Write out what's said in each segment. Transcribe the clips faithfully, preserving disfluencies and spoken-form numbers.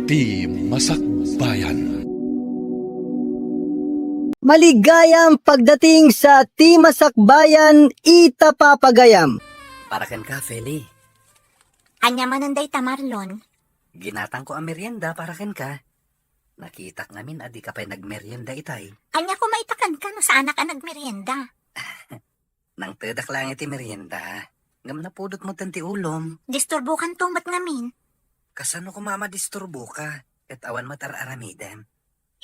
Ti Masakbayan. Maligayam pagdating sa Ti Masakbayan, ita papagayam. Para kenka, Feli. Ania manen dayta, Marlon? Ginatangko a merienda para kenka. Nakitak ngamin a dika pay nagmerienda itay. Ania koma ita kenka no saanak a nagmerienda? Nangtedak laeng iti merienda. Ngem napudot metten ti ulom. Disturbokanto met ngamin. Kasano koma a madisturboka? Ket awan met ar-aramidem.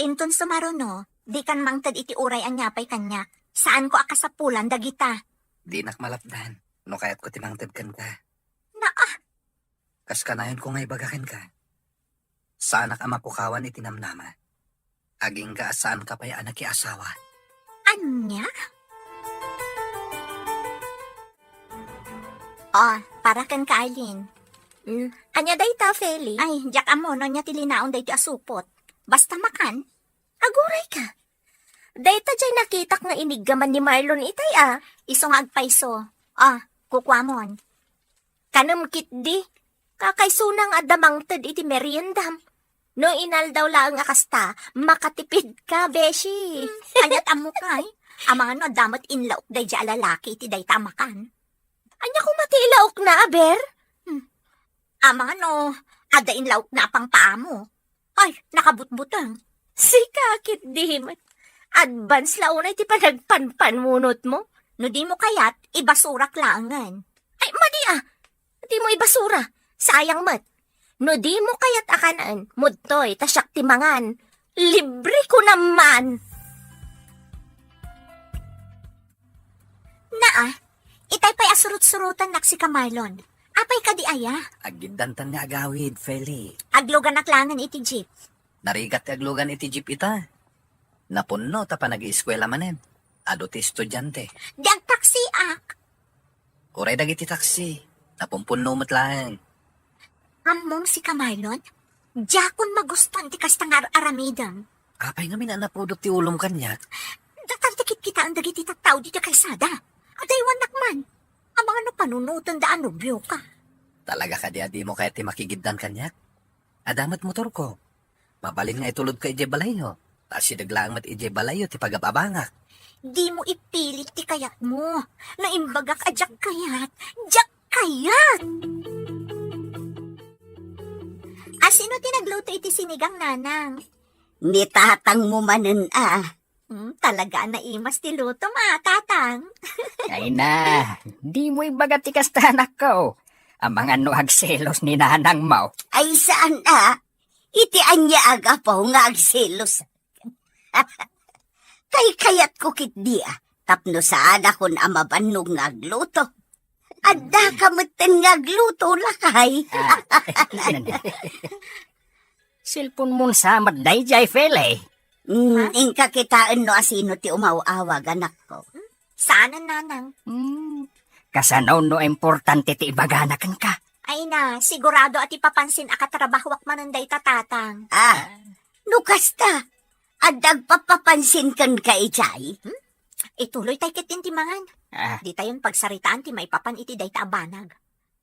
Inton sumaruno, dikan mangted iti uray ania pay kaniak. Saanko a kasapulan dagita. Dinak malapdan no kayatko ti mangted kenka. Naa! Kas kanayonko nga ibaga kenka, saanak a mapukawan iti namnama. Agingga a saanka pay a nakiasawa. Ania? Ah, para kenka, Arlene. Mm, ania dayta, Feli? Ay, diak ammo no ania ti linaon daytoy a supot. Basta makan. Aguray ka. Dayta jay nakitak nga iniggaman ni Marlon itay a. Isu nga agpayso. Ah, kukuamon. Kanem ketdi, kakaysona nga adda mangted iti meriendam. No inaldaw laeng a kasta, makatipid ka, beshi. Aniat ammo kay? Amangan no adda met inlaok daydi a lalaki iti dayta a makan. Ania koma ti ilaokna, aber? Hmm. Amangan no adda inlaokna a pangpaamo. Ay, nakabutbuteng. Sika ketdi met. Advance la unay ti panagpanpanunotmo. No dimo kayat, ibasurak laengen. Ay, madi a. Dimo ibasura. Sayang met. No dimo kayat a kanaen, mudtoy, ta siak ti mangan. Libre ko naman. Naa, itay pay a surot-surotannak sika, Marlon. Apay kadi aya? Aggiddantan nga agawid, Feli. Agluganak laengen iti jeep. Narigat ti aglugan iti jeep ita. Napunno ta panag-ieskuela manen. Adu ti estudiante. Di agtaksiak. Uray dagiti taksi. Napumpunno met laeng. Ammom sika, Marlon? Diakon magustuan ti kasta nga ar-aramidem. Apay ngamin a napudot ti ulom kaniak? Datan ti kitkitaen dagiti tattao ditoy kalsada. Adaywannak man. Amangan no panunotenda a nobioka. Talaga kadi a dimo kayat ti makigiddan kaniak? Adda met motorko. Mabalin nga itulodko idiay balayyo. Ta asideg laeng met idiay balayyo ti pagab-abangak. Dimo ipilit ti kayatmo. No imbagak a diak kayat, diak kayat! Asino ti nagluto iti sinigang, nanang? Ni tatangmo manen a. Hmm, talaga a naimas ti lutom a, tatang. Ay na, dimo ibaga ti kasta, anakko. Amangan no agselos ni nanangmo. Ay, saan a? Iti ania a gapu nga agselos? Kaykayatko ketdi a, tapno saanakon a mabannog nga agluto. Addaka metten nga agluto, lakay. Ah, cellphone-mon sa met daydiay, Feli. Mm, ha? Inka kitaen no asino ti umaw-awag, anakko. Saanen, nanang. Hmm. Kasano no importante ti ibagana kenka? Ay na, sigurado a ti papansin a katrabahoak manen dayta, tatang. Ah, no kasta, adda agpapapansin kenka idiay? Hmm? Ituloy tay ketdin ti mangan. Ah. Ditayon pagsaritaan ti maipapan iti dayta a banag.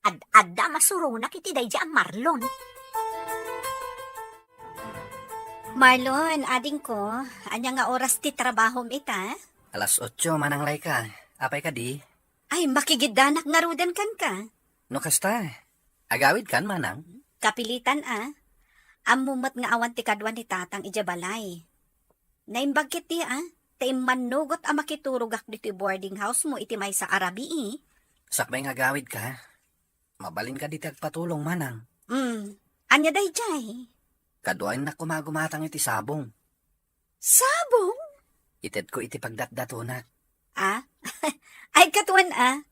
Ad-adda a masuronak iti daydi a Marlon. Marlon, adingko, ania nga oras ti trabahom ita? Alas otso, Manang Laika. Apay kadi? Ay, makigiddanak ngaruden kenka. No kasta, agawidkan, Manang? Kapilitan a. Ammom met nga awan ti kadua ni Tatang idiay balay. Naimbag ketdi a, ta immannugot a makiturogak ditoy boarding house mo iti maysa a rabii. Sakbay nga agawidka, mabalin kadi ti agpatulong, Manang? Mm. Ania daydiay? Kaduaennak koma a gumatang iti sabong. Sabong? Itedko iti pagdatdatonak. Ah? Ay, katuan a.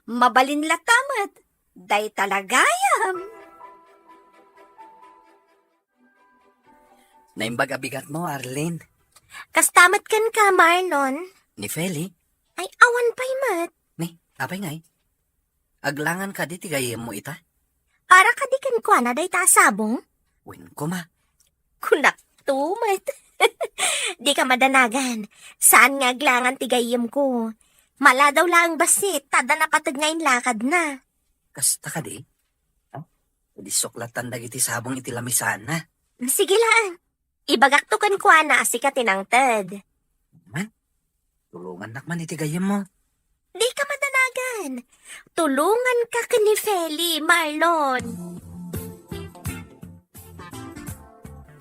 Mabalin latta met. Dayta la gayam. Naimbag a bigatmo, Arlene. Kasta met kenka, Marlon. Ni Feli? Ay, awan pay met. Ni, apay ngay? Aglangan kadi ti gayyemmo ita? Para kadi kenkuana dayta a sabong? Wen koma. Kunakto met. Dika madanagan. Saan nga aglangan ti gayyemko. Maladaw laeng bassit, ta adda napateg nga inlakadna. Kasta kadi? Disok lattan dagiti sabong iti lamisaanna. Sige lang. Ibagakto kenkuana a sika ti nangted. Hmm? Tulongannak man iti gayyemmo. Dika madanagan. Tulonganka ken ni Feli, Marlon.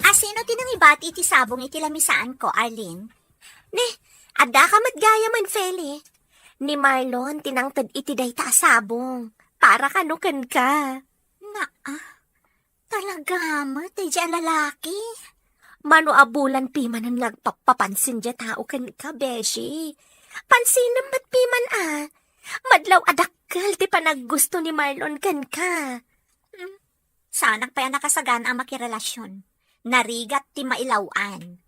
Asino ti nangibati iti sabong iti lamisaanko, Arlene? Ne, addaka met gayamen, Feli. Ni Marlon ti nangted iti dayta a sabong. Para kano kenka. Naa, talaga met, daydiay a lalaki. Mano a bulan pimanen nga agpappapansin diay tao kenka, beshi. Pansinem met piman a. Madlaw a dakkel ti panaggusto ni Marlon kenka. Hmm, saanak pay a nakasagana a makirelasion. Narigat ti mailaw-an.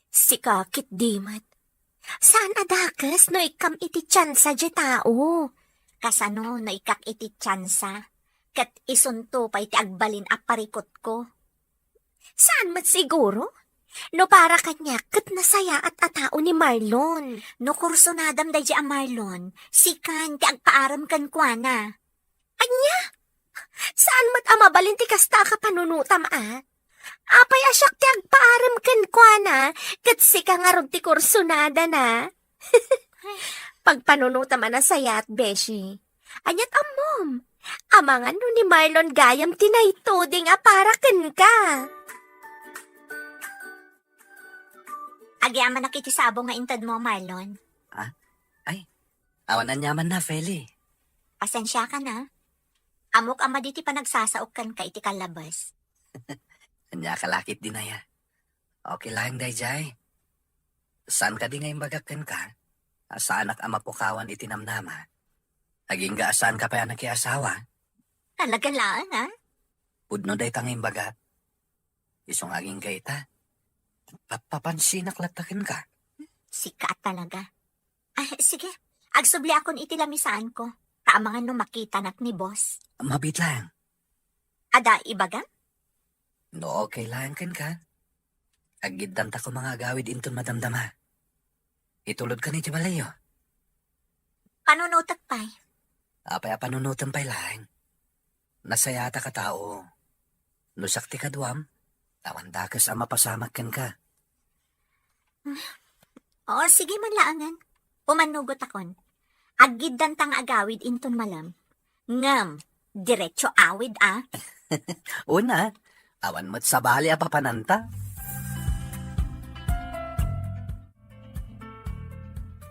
Sika ketdi met. Saan a dakes no ikkam iti tiansa diay tao? Kasano no ikkak iti tiansa? Ket isunto pay ti agbalin a parikutko. Saan met siguro? No para kaniak, ket nasayaat a tao ni Marlon. No kursunadam daydiay a Marlon, sikan ti agpaarem kenkuana. Ania? Saan met a mabalin ti kasta a kapanunotam a? Apay a siak ti agpaarem kenkuana, ket sika ngarud ti kursunadana? Pagpanunotam a nasayaat, beshi. Aniat ammom? Amangan no ni Marlon gayam ti naituding a para kenka. Agyamanak iti sabong nga intedmo, Marlon. Ah? Ay, awan aniamanna, Feli. Pasensiakan a. Ammok a madi ti panagsasaok kenka iti kallabes. Ania ka la ketdin aya? Okay laeng daydiay. Saan kadi nga imbagak kenka a saanak a mapukawan iti namnama? Agingga a saanka pay a nakiasawa? Talaga laeng, a? Pudno dayta nga imbagak. Isu nga agingga ita, pappapansinak latta kenka. Sika talaga. Ah, sige. Agsubliakon iti lamisaanko. Ta amangan no makitanak ni boss. Mabiit laeng. Adda ibagam? No okay laeng kenka, aggiddanta koma nga agawid inton madamdama. Itulodkan iti balayyo. Panunotek pay. Apay a panunotem pay laeng? Nasayaatak a tao. No siak ti kaduam, awan dakes a mapasamak kenka. O, sige man laengen. Umannugotakon. Aggiddanta nga agawid inton malem. Ngem, diretso awid, a? Una, awan met sabali a papananta.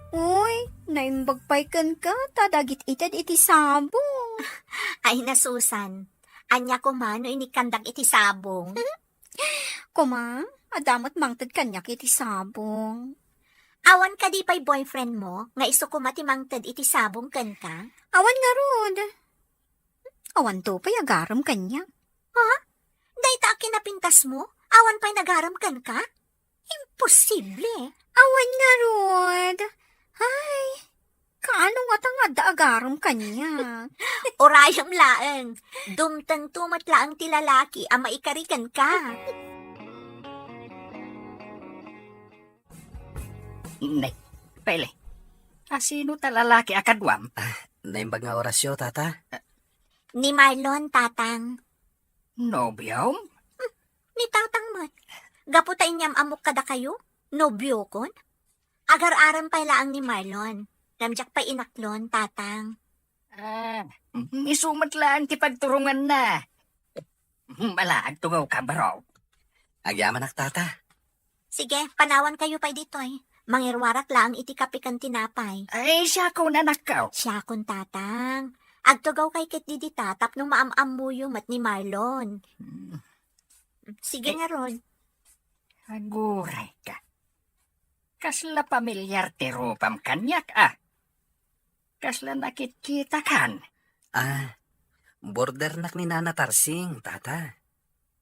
Uy, naimbag pay kenka ta dagiti ited iti sabong. Ay, nasusan. Ania koma no inikkandak iti sabong? Koma, adda met mangted kaniak iti sabong. Awan kadi pay boyfriend mo nga isu koma ti mangted iti sabong kenka? Awan ngarud. Awanto pay agarem kaniak. Ha? Dayta a kinapintasmo? Awan pay nagarem kenka? Imposible. Awan ngarud. Ay, kaano ngata nga adda agarem kaniak? Urayem laeng. Dumtengto met laeng ti lalaki a maikari kenka. Ne, Feli, asino ta lalaki a kaduam? Ah, naimbag nga Horacio, tata. Ni Marlon, tatang. Nobiom? Hmm, ni tatang met. Gapu ta inyam-ammok kadakayo, nobiokon? Agar-arem pay laeng ni Marlon. Ngem diak pay inaklon, tatang. Ah, isu met laeng ti pagturonganna. Ala, agtugawka, bro. Agyamanak, tata. Sige, panawankayo pay ditoy. Mangiruarak laeng iti kape ken tinapay. Ay, siakon, anakko. Siakon, tatang. Agtugawkay ketdi dita tapno maam-ammoyo met ni Marlon. Hmm. Sige ngarud. Aguray ka. Kasla pamilyar ti rupam kaniak, a. Kasla nakitkitakan. Ah, bordernak ni Nana Tarsing, tata.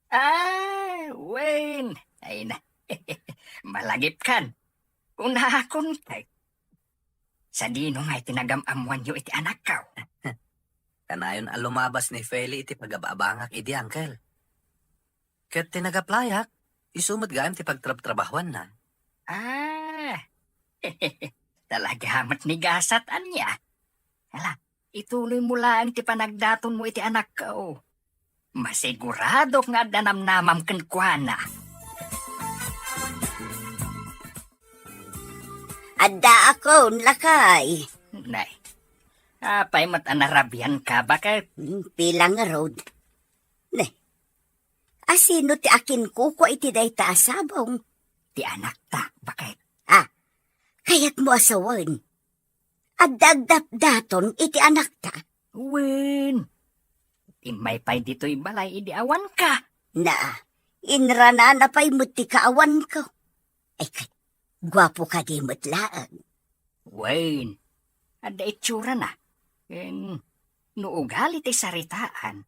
Ah, wen. Ay na. Malagipkan. Unakon kay. Sadino nga iti nagam-ammoanyo iti anakko? Kanayon a lumabas ni Feli iti pagababangak idi, uncle. Ket ti nagaplayak, isu met gayam ti pagtrabtrabahuanna. Ah, talaga met ni gasat, ania? Ala, ituloy mo laeng ti panagdatonmo iti anakko. Masiguradok nga adda namnamam kenkuana. Addaakon, lakay. Nay, apay met a narabianka, baket? Hmm, pila ngarud? Ne, asino ti akinkukua iti dayta a sabong? Ti anakta, baket? Ah, kayatmo a sawen? Adda agdatdaton iti anakta? Wen, immay pay ditoy balay idi awanka. Na, inranana pay met ti kaawanko. Ay, ket, guapo kadi met laeng? Wen, adda itsurana. Ken, no ugali ti saritaan,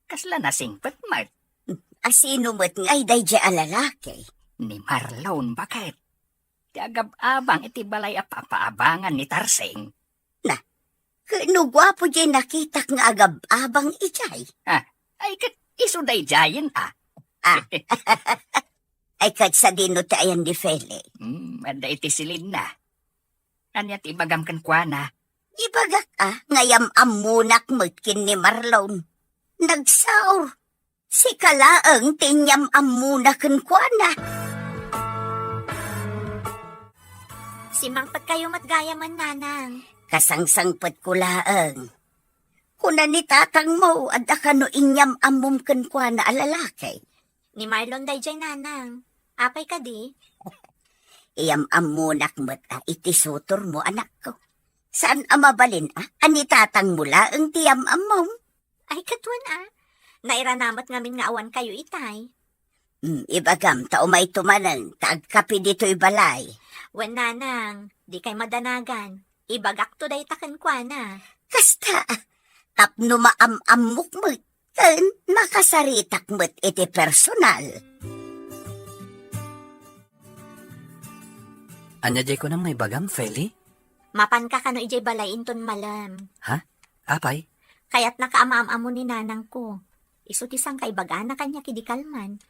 kasla nasingpet met. Asino met ngay daydiay a lalaki? Ni Marlon, baket? Ti agab-abang iti balay a papaabangan ni Tarsing. Na, ket no guapo diay nakitak nga agab-abang idiay? Ah, ay ket isu daydiayen, ah. Ah. Ay, ket sadino ti ayan ni Feli? Hmm, adda iti silinna. Ania ti ibagam kenkuana? Ibagak, ah, nga yam-ammonak met ken ni Marlon. Nagsaor. Sika laeng ti inyam-ammona kenkuana. Simangpetkayo met gayamen, Nanang. Kasangsangpetko laeng. Kuna ni tatangmo, adda kano inyam-ammom kenkuana a lalaki? Ni Marlon daydiay, Nanang. Apay kadi? Iyam-ammonak met a iti sutormo, anakko. Saan a mabalin a, a ni tatangmo laeng ti yam-ammom? Ay, ket wen a. Nairana met ngamin nga awankayo itay. Hmm, ibagam ta umayto manen, ta agkape ditoy balay. Wen, Nanang, dikay madanagan. Ibagakto dayta kenkuana. Kasta, tapno maam-ammok met, ken makasaritak met iti personal. Ania diay kunam nga ibagam, Feli? Mapanka kano idiay balay inton malem. Ha? Apay? Kayatnaka a maam-ammo ni nanangko. Isu ti sangkaibagana kaniak idi kalman.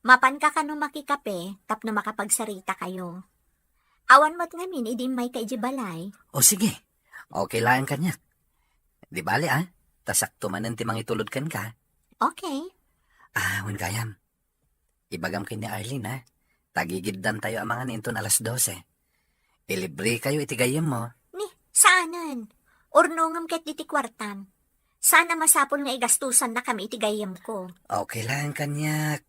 Mapanka kano makikape tapno makapagsarita kayo. Awan met ngamin idi immayka idiay balay. O sige. Okay laeng kaniak. Di bale, ah. Ta sakto manen ti mangitulod kenka. Okay. Ah, wen gayam. Ibagam ken ni Arlene, ha? Tagigiddantayo a mangan inton alas dose. Ilibrekayo iti gayyemmo. Ni, saanen. Urnongem ket diti kuartam. Saan a masapul nga igastosannakami iti gayyemko. Okay laeng kaniak.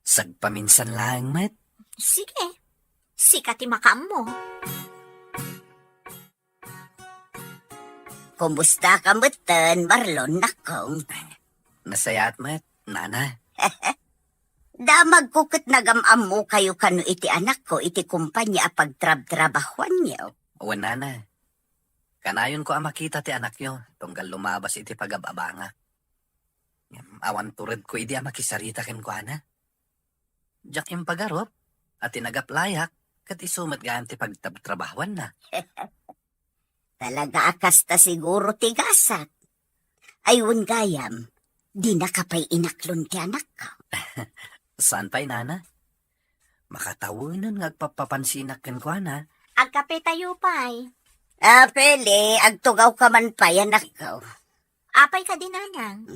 Sagpaminsan laeng met. Sige. Sika ti makaammo. Kumusta ka metten, Marlon, nakong? Nasayaat met, Nana. Damagko ket nagam-ammokayo kano iti anakko iti kompania a pagtrabtrabahuanyo. Wen, Nana. Kanayonko a makita ti anakyo, tunggal lumabas iti pagab-abangak. Ngem awan turedko idi a makisarita kenkuana. Diak impagarup a ti nagaplayak ket isu met gayam ti pagtrabtrabahuanna. Talaga a kasta siguro ti gasat. Ay, wen gayam, dinaka pay inaklon ti anakko. Saan pay, Nana? Makatawenen nga agpappapansinak kenkuana. Agkapetayo pay. Ah, Feli, agtugawka man pay, anakko. Apay kadi, Nanang?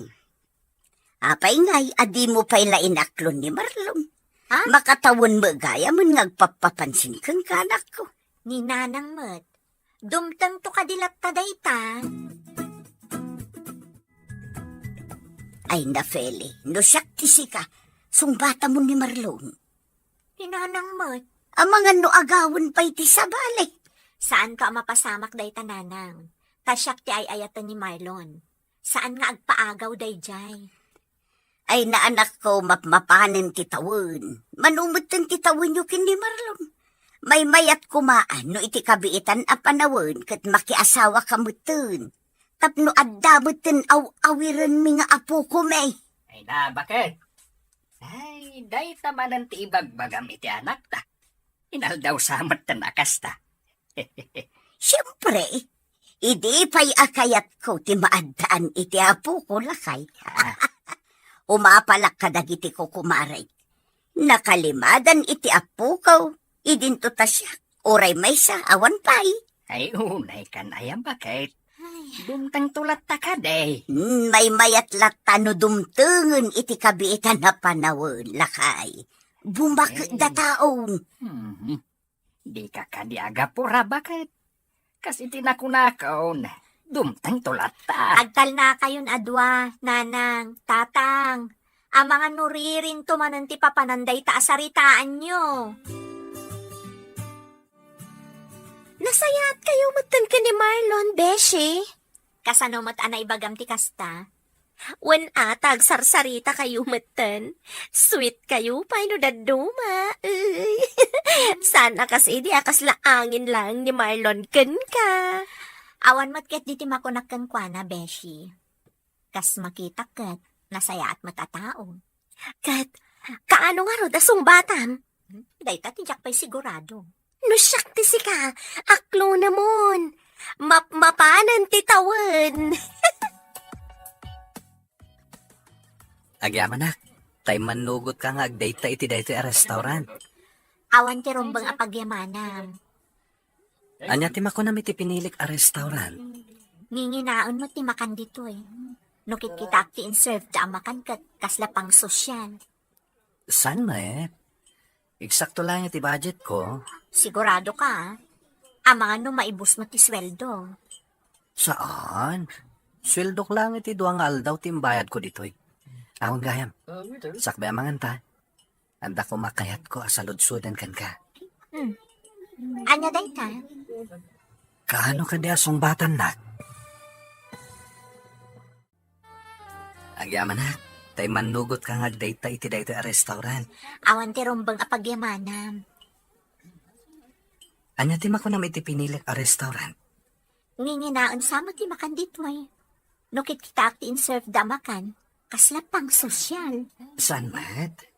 Apay ngay a dimo pay la inaklon ni Marlon? Ha? Makatawen met gayamen nga agpappapansin kenka, anakko. Ni Nanang met. Dumtengto kadi latta dayta? Ay na, Feli, no siak ti sika, sungbatamon ni Marlon. Ni Nanang met. Amangan no agawen pay ti sabali. Saanka a mapasamak dayta, Nanang. Ta siak ti ay-ayaten ni Marlon. Saan nga agpaagaw daydiay. Ay, na, anakko, mapmapanen ti tawen. Mano metten ti tawenyo ken ni Marlon. Maymayat koma no iti kabiitan a panawen ket makiasawaka metten. Tapno adda metten aw-awirenmi nga apokomi. Ay na, baket? Ay, dayta manen ti ibagbagam iti anakta. Inaldaw sa metten a kasta. Siempre, idi pay a kayatko ti maaddaan iti apoko, lakay. Ah. Umapalak kadagiti kukumarek. Nakalimadan iti apoko, idinto ta siak, uray maysa, awan pay. Ay, unay kan ayam, baket. Dumtengto latta kadi. Hmm, maymayat latta no dumtengen iti kabiitan a panawen, lakay. Bumaketda taon. Hmm. Dika kadi agapura baket. Kas iti nakunakon, dumtengto latta. Agtalnakayon a dua, nanang, tatang. Amangan no ririnto manen ti papanan dayta a saritaanyo. Nasayaatkayo metten ken ni Marlon, beshi? Kasano met a naibagam ti kasta? Wen a, ta agsarsarita kayo metten. Sweet kayo pay no dadduma. Uy. Saan a kas idi a kasla angin laeng ni Marlon kenka. Awan met ketdi ti makunak kenkuana, beshi. Kas makitak ket, nasayaat met a tao. Ket, kaano ngarud a sungbatam? Hmm, dayta ti diak pay sigurado. No siak ti sika, aklonemon. Mapmapanen ti tawen. Agyamanak, ta immannugotka nga agdayta iti daytoy a restaurant. Awan ti rumbeng a pagyamanam. Ania ti makunam iti pinilik a restaurant? Nginginaen met ti makan ditoy. No kitkitaak ti inserve da a makan ket kasla pangsosyal. Saan met? Eksakto laeng ti budget ko. Sigurado ka, a? Amangan no maibus met ti sweldo. Saan? Sweldok laeng iti dua nga aldaw ti imbayadko ditoy. Awan gayam. Sakbay amangan ta. Adda koma kayatko a saludsoden kenka. Hmm. Ania dayta? Kaano kadi a sungbatannak? Agyamanak, ta immannugotka nga agdayta iti daytoy a restaurant. Awan ti rumbeng a pagyamanam. Ania ti makunam iti pinilik a restaurant? Nginginaen sa met ti makan ditoy. No kitkitaak ti inserve da a makan, kasla pangsosyal. Saan met?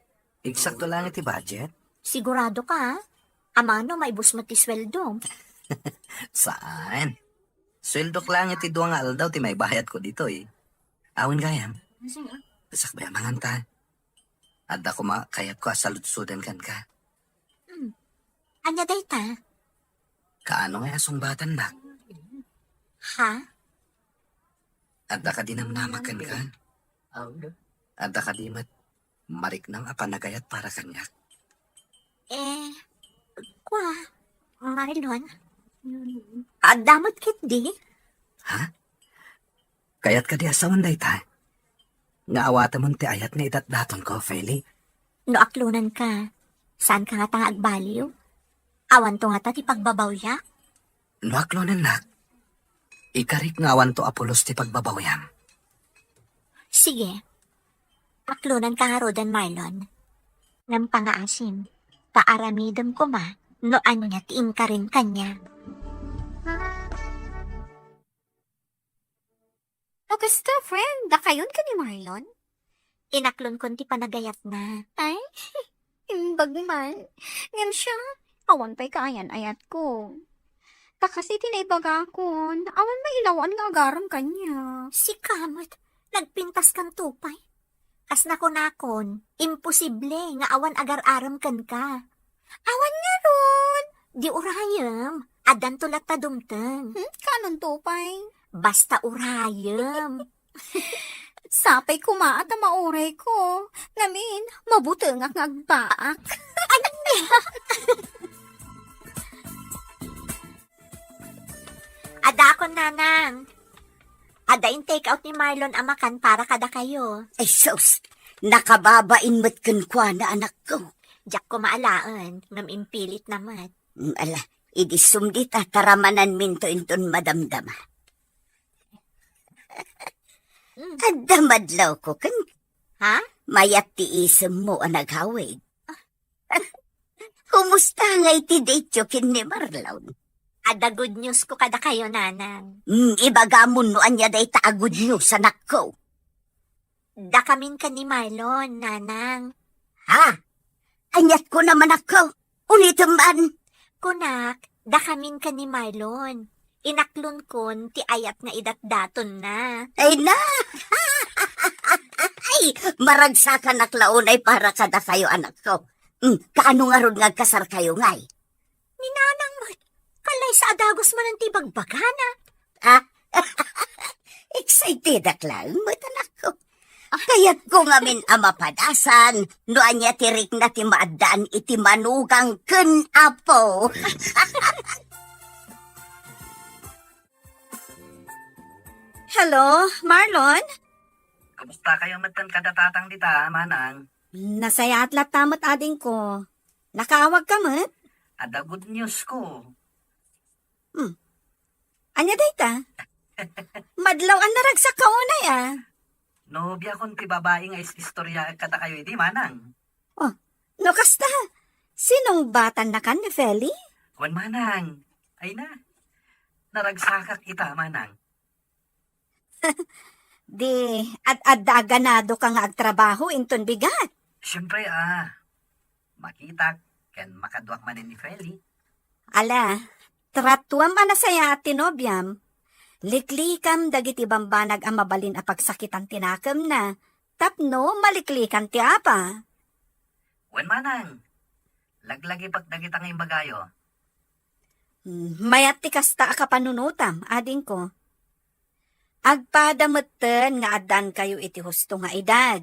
Eksakto laeng ti budget? Sigurado ka, a? Amangan no maibus met ti sweldom. Saan? Sweldok laeng iti dua nga aldaw ti maibayadko ditoy. Awan gayam. Sakbay amangan ta. Adda koma kayatko a saludsoden kenka. Hmm. Ania dayta? Kaano nga a sungbatannak? Ha? Adda kadi namnama kenka? Adda kadi met mariknam a panagayat para kaniak? Eh, kua, Marlon? Adda met ketdi? Ha? Kayat kadi a sawen dayta? Nga awatemon ti ayat nga idatdatonko, Feli? No aklonenka, saanka ngata nga agbaliw? Awanto ngata ti pagbabawyak? No aklonennak, ikarik nga awanto a pulos ti pagbabawyam. Sige. Aklonenka ngaruden, Marlon. Ngem pangaasim, ta aramidem koma no ania ti inkarin kaniak. O kasta, friend, dakayon ken ni Marlon? Inaklonkon ti panagayatna. Ay, imbag man. Ngem siya, awan pay kaayan-ayatko. Ta kas iti naibagakon, awan mailawan nga agarem kaniak. Sika met, nagpintaskanto pay. Kas nakunakon, imposible nga awan agar-arem kenka. Awan ngarud! Di urayem, addanto latta dumteng. Hmm, kaanonto pay? Basta urayem. Sapay koma a ta maurayko. Ngamin, mabutengak nga agbaak. Ania? Adakon, nanang. Adda in-take out ni Marlon a makan para kadakayo. Ay, sus! Nakababain met kenkuana, anakko. Diak koma alaen, ngem impilitna met. Mm, ala, idi sumdita, taramananminto inton madamdama. Mm. Adda madlawko ken. Ha? Mayat ti isemmo a naghawig. Kumusta ngay ti date-yo ken ni Marlon? Adda good news ko kadakayo, nanang. Mm, ibagamon no ania dayta a good news, anakko. Dakamin ken ni Marlon, nanang. Ha? Aniat ko naman ako? Ulitem man. Kunak, dakamin ken ni Marlon. Inaklonkon ti ayat nga idatdatonna. Ay na! Ay, maragsakanak la unay para kadakayo, anakko. Mm, kaano ngarud nga agkasarkayo ngay? Ni nanang met, kalaysa a dagus manen ti bagbagana. Ah, Excitedak laeng met, anakko. Kayatko ngamin a mapadasan no ania ti rikna ti maaddaan iti manugang ken apo. Hello, Marlon? Kumusta kayo metten kada tatang dita, manang? Nasayaat latta met, adingko. Nakaawag ka met? Adda good news ko. Hmm. Ania dayta? Madlaw a naragsak ka unay, a. Nobiakon ti babai nga is-istoryaek kadakayo idi, manang. Oh, no kasta, sinungbatannakan ni Feli? Wen, manang. Ay na. Naragsakak ita, manang. Di, ad-adda a ganadoka nga agtrabaho inton bigat. Siempre, a. Makitak ken makaduak manen ni Feli. Ala, tratuam a nasayaat ti nobiam. Liklikam dagiti bambanag a mabalin a pagsakitan ti nakemna, tapno maliklikan ti apa. Wen, manang, laglagipek dagita nga imbagayo. Hmm, mayat ti kasta a kapanunotam, adingko. Agpada metten nga addankayo iti husto nga edad.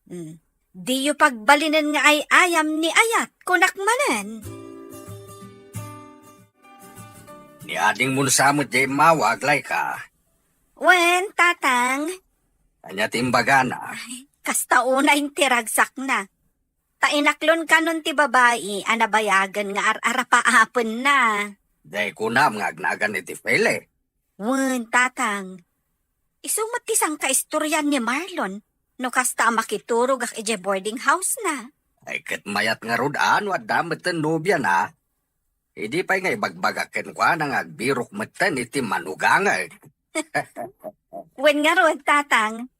Hmm. Diyo pagbalinen nga ay-ayam ni ayat, kunak manen. Ni adingmo sa met diay immawa, Aglaika. Wen, tatang. Ania ti imbagana? Ay, kasta unay ti ragsakna. Ta inaklon kanon ti babai a nabayagen nga ar-arapaapenna. Diay kunam nga agnagan iti Feli. Wen, tatang. Isu met ti sangkaistorian ni Marlon, no kasta a makiturogak idiay boarding house na. Ay, ket mayat ngarud a no adda metten nobiana. Idi pay nga ibagbagak kenkuana nga agbirok metten iti manugangek. Wen ngarud, tatang.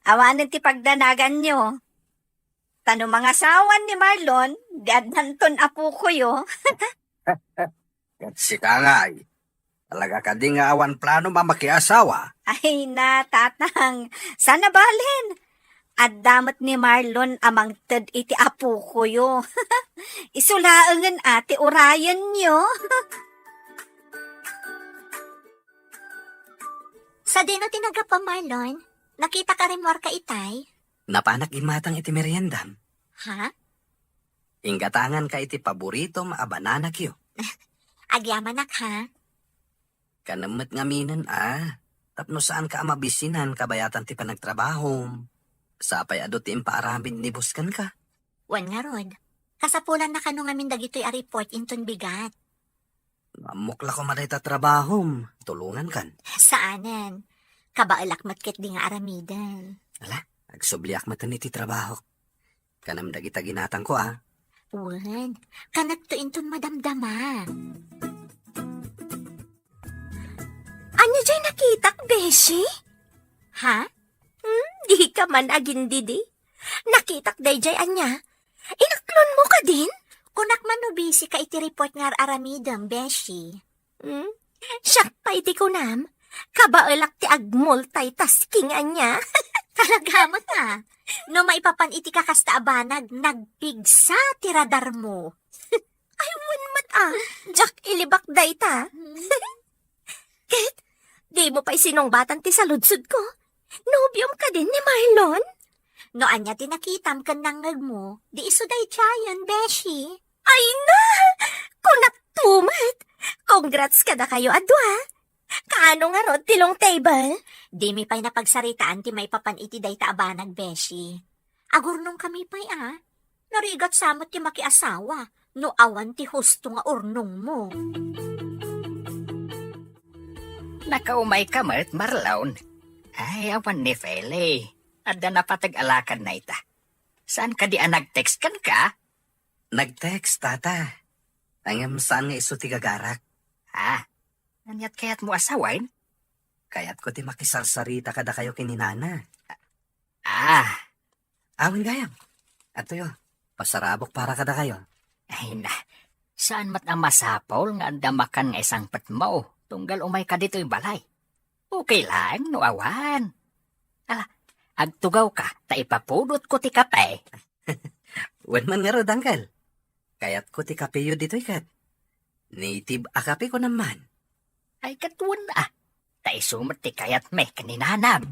Awanen ti pagdanaganyo. Ta no mangasawan ni Marlon, di addanton apokoyo. Ket sika ngay, talaga kadi nga awan planom a makiasawa? Ay na, tatang, saan a balen? Adda met ni Marlon a mangted iti apokoyo. Isu laengen a ti urayenyo. Sadino ti naggapu, Marlon? Nakitak a rimmuarka itay? Napanak immatang iti meriendam. Ha? Inggatanganka iti paboritom a banana cue. Agyamanak, ha? Kanem met ngaminen a, tapno saanka a mabisinan kabayatan ti panagtrabahom. Sapay adu ti impaaramid ni boss kenka. Wen ngarud, kasapulanna kano ngamin dagitoy a report inton bigat. Ammok la koma dayta trabahom, tulongankan. Saanen. Kabaelak met ketdi nga aramiden. Ala, agsubliak met iti trabahok. Kanem dagita ginatangko, a. Wen, kanekto inton madamdama. Ania jay nakitak, Beshi? Ha? Hmm, dika man agindidi. Nakitak dayjay ania? Inaklonmo kadin? Kunak man no busy ka iti report nga ar-aramidem, Beshi. Hmm? Siak pay ti kunam, kabaelak ti agmultitasking ania. Talaga met a. No maipapan iti kakasta a banag, nagpigsa ti radarmo. Ay, wen met a. Diak ilibak dayta. Ket, dimo pay sinungbatan ti saludsodko? Nobiom kadin ni Marlon? No ania ti nakitam ken nangngegmo, di isu daydiayen, Beshi. Ay na! Kunak tumet! Congrats kadakayo a dua! Kaano ngarud ti long table? Dimi pay napagsaritaan ti maipapan iti dayta a banag, Beshi. Agurnongkami pay a. Narigat sa met ti makiasawa no awan ti husto nga urnongmo. Nakaumayka met, Marlon. Ay, awan ni Feli. Adda napateg a lakadna ita. Saan kadi a nag-text kenka? Nag-text, tata. Ngem saan nga isu ti gagarak. Ah, aniat kayatmo a sawen? Kayatko ti makisarsarita kadakayo ken ni nana. Ah. Awan gayam. Adtoyo, pasarabok para kadakayo. Ay na, saan met a masapul nga adda makan nga isangpetmo, tunggal umayka ditoy balay. Okay lang no awan. Ala, agtugawka, ta ipapudotko ti kape. Wen man ngarud, uncle. Kayatko ti kapeyo ditoy ket. Native a kape ko naman. Ay, ket wen a. Ta isu met ti kayatmi ken ni nanam.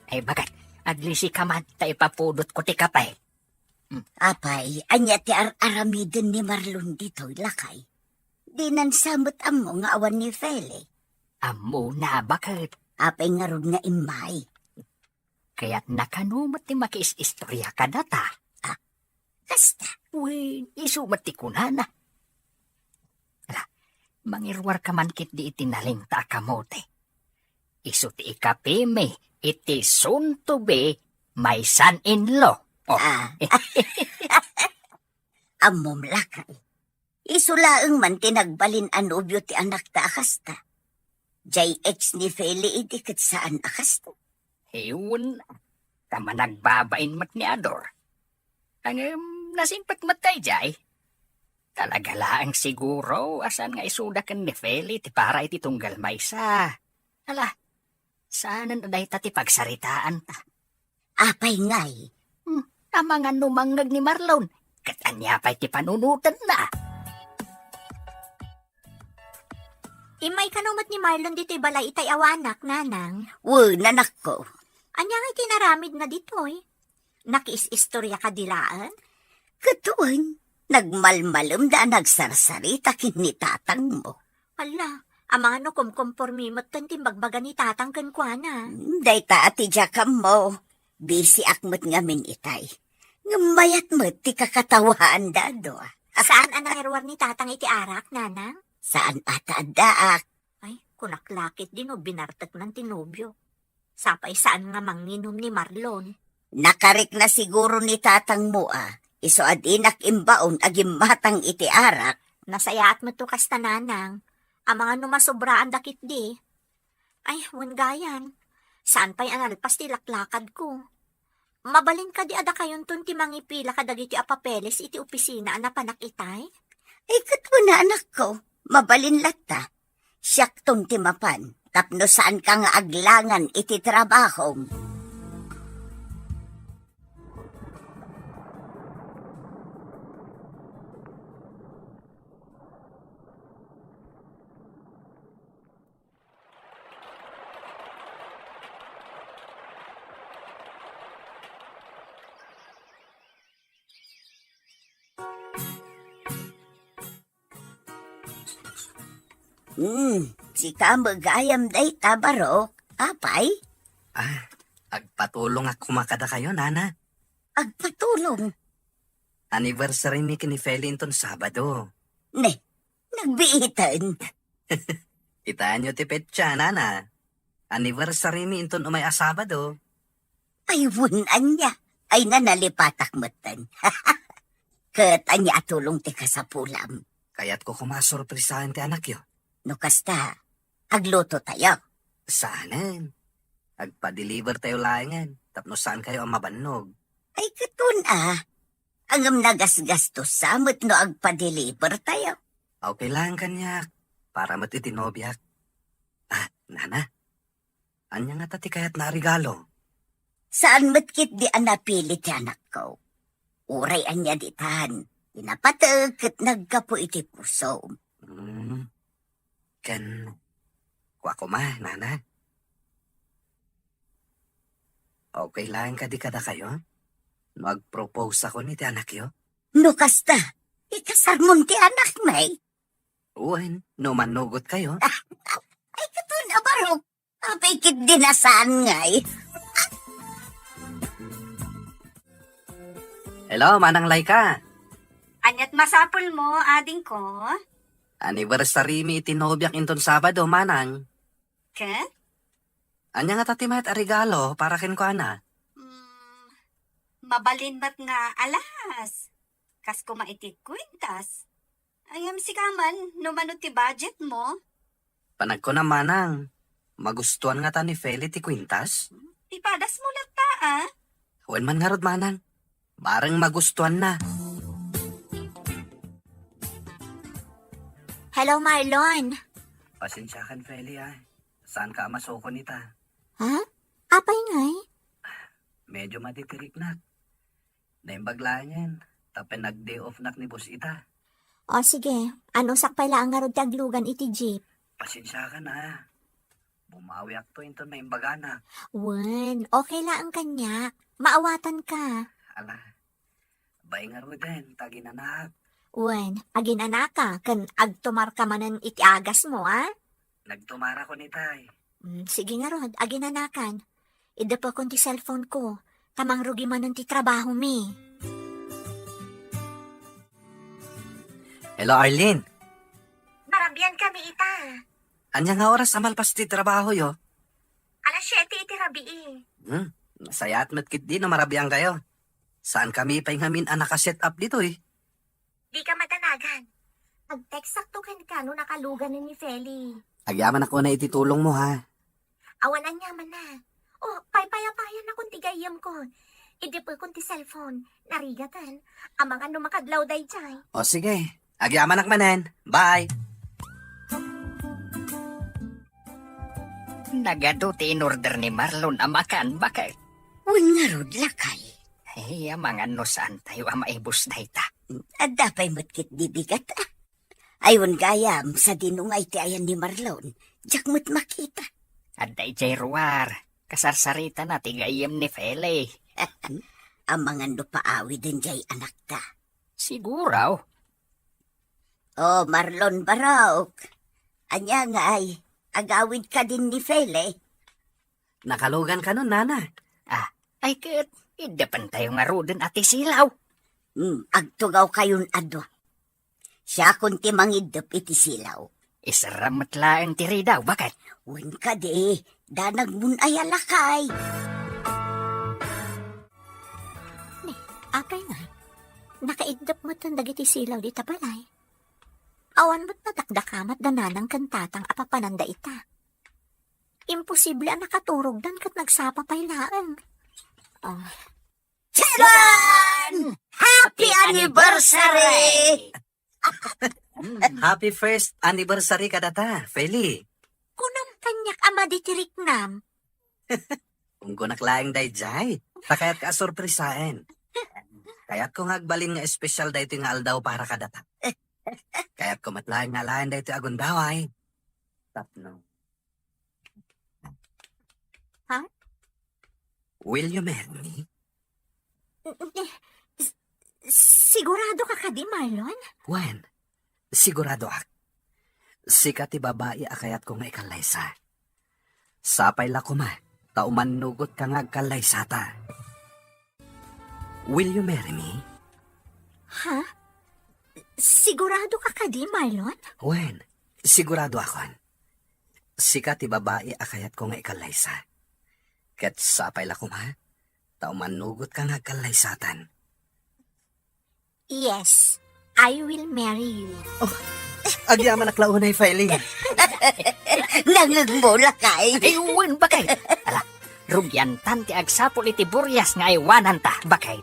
Ay, baket, aglisi ka man ta ipapudotko ti kape. Hmm. Apay, ania ti ar-aramiden ni Marlon ditoy, lakay? Dinan sa met ammo nga awan ni Feli. Ammona, baket. Apay ngarud nga immay? Kayatna kano met ti makiis-istorya kadata. Ah, kasta? Wen, isu met ti kunana. Ala, mangiruarka man ketdi iti nalingta a kamote. Isu ti ikapimi iti soon to be my son-in-law. Oh. Ah. Ammom, lakay. Isu laeng man ti nagbalin a nobio ti anakta a kasta. Diay ex ni Feli idi ket saan a kasto. Wen, ta managbabain met ni Ador. Ngem, nasingpet met daydiay. Talaga laeng siguro a saan nga isuda ken ni Feli ti para iti tunggal maysa. Ala, saanen a dayta ti pagsaritaanta. Apay ngay? Hmm, amangan no mangngeg ni Marlon, ket ania pay ti panunotenna? Immay kano met ni Marlon ditoy balay itay awanak, nanang? Wen, anakko. Ania ngay ti inaramidna ditoy? Nakiis-istorya kadi laeng? Ket wen, nagmalmalemda a nagsarsarita ken ni tatangmo. Ala, amangan no kumkompormi metten ti imbagbaga ni tatang kenkuana. Dayta a ti diak ammo. Bisiak met ngamin itay. Ngem mayat met ti kakatawaanda a dua. Saan a nangiruar ni tatang iti arak, nanang? Saan a ta addaak. Ay, kunak la ketdi no binarteknan ti nobio. Sapay saan nga manginum ni Marlon. Nakarikna siguro ni tatangmo a, isu a dinak imbaon a gimmatang iti arak. Nasayaat met to kasta, nanang. Amangan no masobraanda ketdi. Ay, wen gayam. Saan pay a nalpas ti laklakadko. Mabalin kadi a dakayonton ti mangipila kadagiti a papeles iti opisina a napanak itay? Ay, ket wen a, anakko, mabalin latta. Siakton ti mapan, tapno saanka nga aglangan iti trabahom. Hmm, sika met gayam dayta, Barok. Apay? Ah, agpatulongak koma kadakayo, nana. Agpatulong? Anniversary mi ken ni Feli inton Sabado. Ne, nagbiiten. Kitaenyo ti petsa, nana. Anniversary mi inton umay a Sabado. Ay, wen ania. Ay, nalipatak metten. Ket ania a tulong ti kasapulam? Kayatko koma a sorpresaen ti anakyo. No kasta, aglutotayo? Saanen. Agpa-deliver tayo laengen, tapno saankayo a mabannog. Ay, ket wen a. Ngem nagasgastosa met no agpa-deliver tayo. Okay lang kaniak, para met iti nobiak. Ah, nana, ania ngata ti kayatna a regalo? Saan met ketdi a napili ti anakko. Uray ania ditan, ti napateg ket naggapu iti pusom. Hmm. Ken, kua koma, nana. Okay laeng kadi kadakayo no agproposakon iti anakyo? No kasta, ikasarmon ti anakmi? Wen, no mannugotkayo. Ay, ket wen a, Barok. Apay ketdi a saan ngay? Hello, Manang Laika. Aniat masapulmo, adingko? Anniversary mi iti nobiak inton Sabado, Manang. Ket? Ania ngata ti mayat a regalo para kenkuana? Hmm, mabalin met nga alas. Kas koma iti kwintas. Ngem sika man, no mano ti budgetmo? Panagkunam, Manang, magustuan ngata ni Feli ti kwintas? Ipadasmo latta, a? Wen man ngarud, Manang. Bareng magustuanna. Hello, Marlon. Pasensiakan, Feli, a. Saanka a masukon ita? Ha? Apay ngay? Medyo matitiriknak. Naimbag laengen, ta pinag-day off-nak ni boss ita. O sige, anusak pay laeng ngarud ti aglugan iti jeep. Pasensiakan, a. Bumawiakto inton maimbaganak. Wen, okay laeng kaniak. Maawatanka. Ala, bain ngaruden ta aginanak. Wen, aginanaka ken agtumarka manen iti agasmo, a? Nagtumarako ni tay. Mm, sige ngarud, aginanakan. Iddepekon ti cellphone-ko, ta mangrugi manen ti trabahomi. Hello, Arlene. Marabian kami ita. Ania nga oras a malpas ti trabahoyo? Alas siete iti rabii. Hmm, nasayaat met ketdi no marabiankayo. Saan kami pay ngamin a naka-set up ditoy? Dika madanagan. Ag-textakto kenka no nakalugan ni Feli. Agyamanak unay iti tulongmo, ha? Awan aniamanna. O, paypayapayanakon ti gayyemko. Iddepekon ti cellphone. Narigaten. Amangan no makadlaw daydiay. O, sige. Agyamanak manen. Bye. Nagadu ti in-order ni Marlon a makan, baket. Wen ngarud, lakay. Ay, amangan no saantayo a maibus dayta. Adda pay met ketdi bigat, a. Ay, wen gayam, sadino nga iti ayan ni Marlon? Diak met makita. Adda idiay ruar. Kasarsaritana ti gayyem ni Feli. Amangan no paawiden diay anakta. Siguro. O, Marlon Barok. Ania ngay, agawid kadin ni Feli? Nakalugan kanon, nana. Ah, ay ket, iddepentayo ngaruden a ti silaw. Hmm, agtugawkayon adu. Siakon ti mangiddep iti silaw. Isarram met laeng ti ridaw, baket. Wen kadi, danagmon aya, lakay. Ne, apay nga? Nakaiddep metten dagiti silaw dita balay. Awan met nadakdakamat da nanang ken tatang a papananda ita. Imposible a nakaturogdan ket nagsapa pay laeng. Ah. Charan! Happy anniversary! Happy first anniversary kadata, Feli. Kunam kaniak a madi ti riknam. Unggonak laeng daydiay. Ta kayatka a sorpresaen. Kayatko nga agbalin nga espesyal daytoy nga aldaw para kadata. Kayatko met laeng nga alaen daytoy a gundaway. Tapno. Ha? Will you marry me? S-, sigurado ka kadi, Marlon? Wen, siguradoak. Sika ti babai a kayatko nga ikallaysa. Sapay la koma, ta umannugotka nga agkallaysata. Will you marry me? Ha? Sigurado ka kadi, Marlon? Wen, siguradoakon. Sika ti babai a kayatko nga ikallaysa. Ket sapay la koma, ta umannugotka nga agkallaysatan. Yes, I will marry you. Oh, agyamanak la unay, Feli. Nangngegmo, lakay. Ay, wen, baket. Ala, rugiantan ti agsapul iti burias nga aywananta, baket.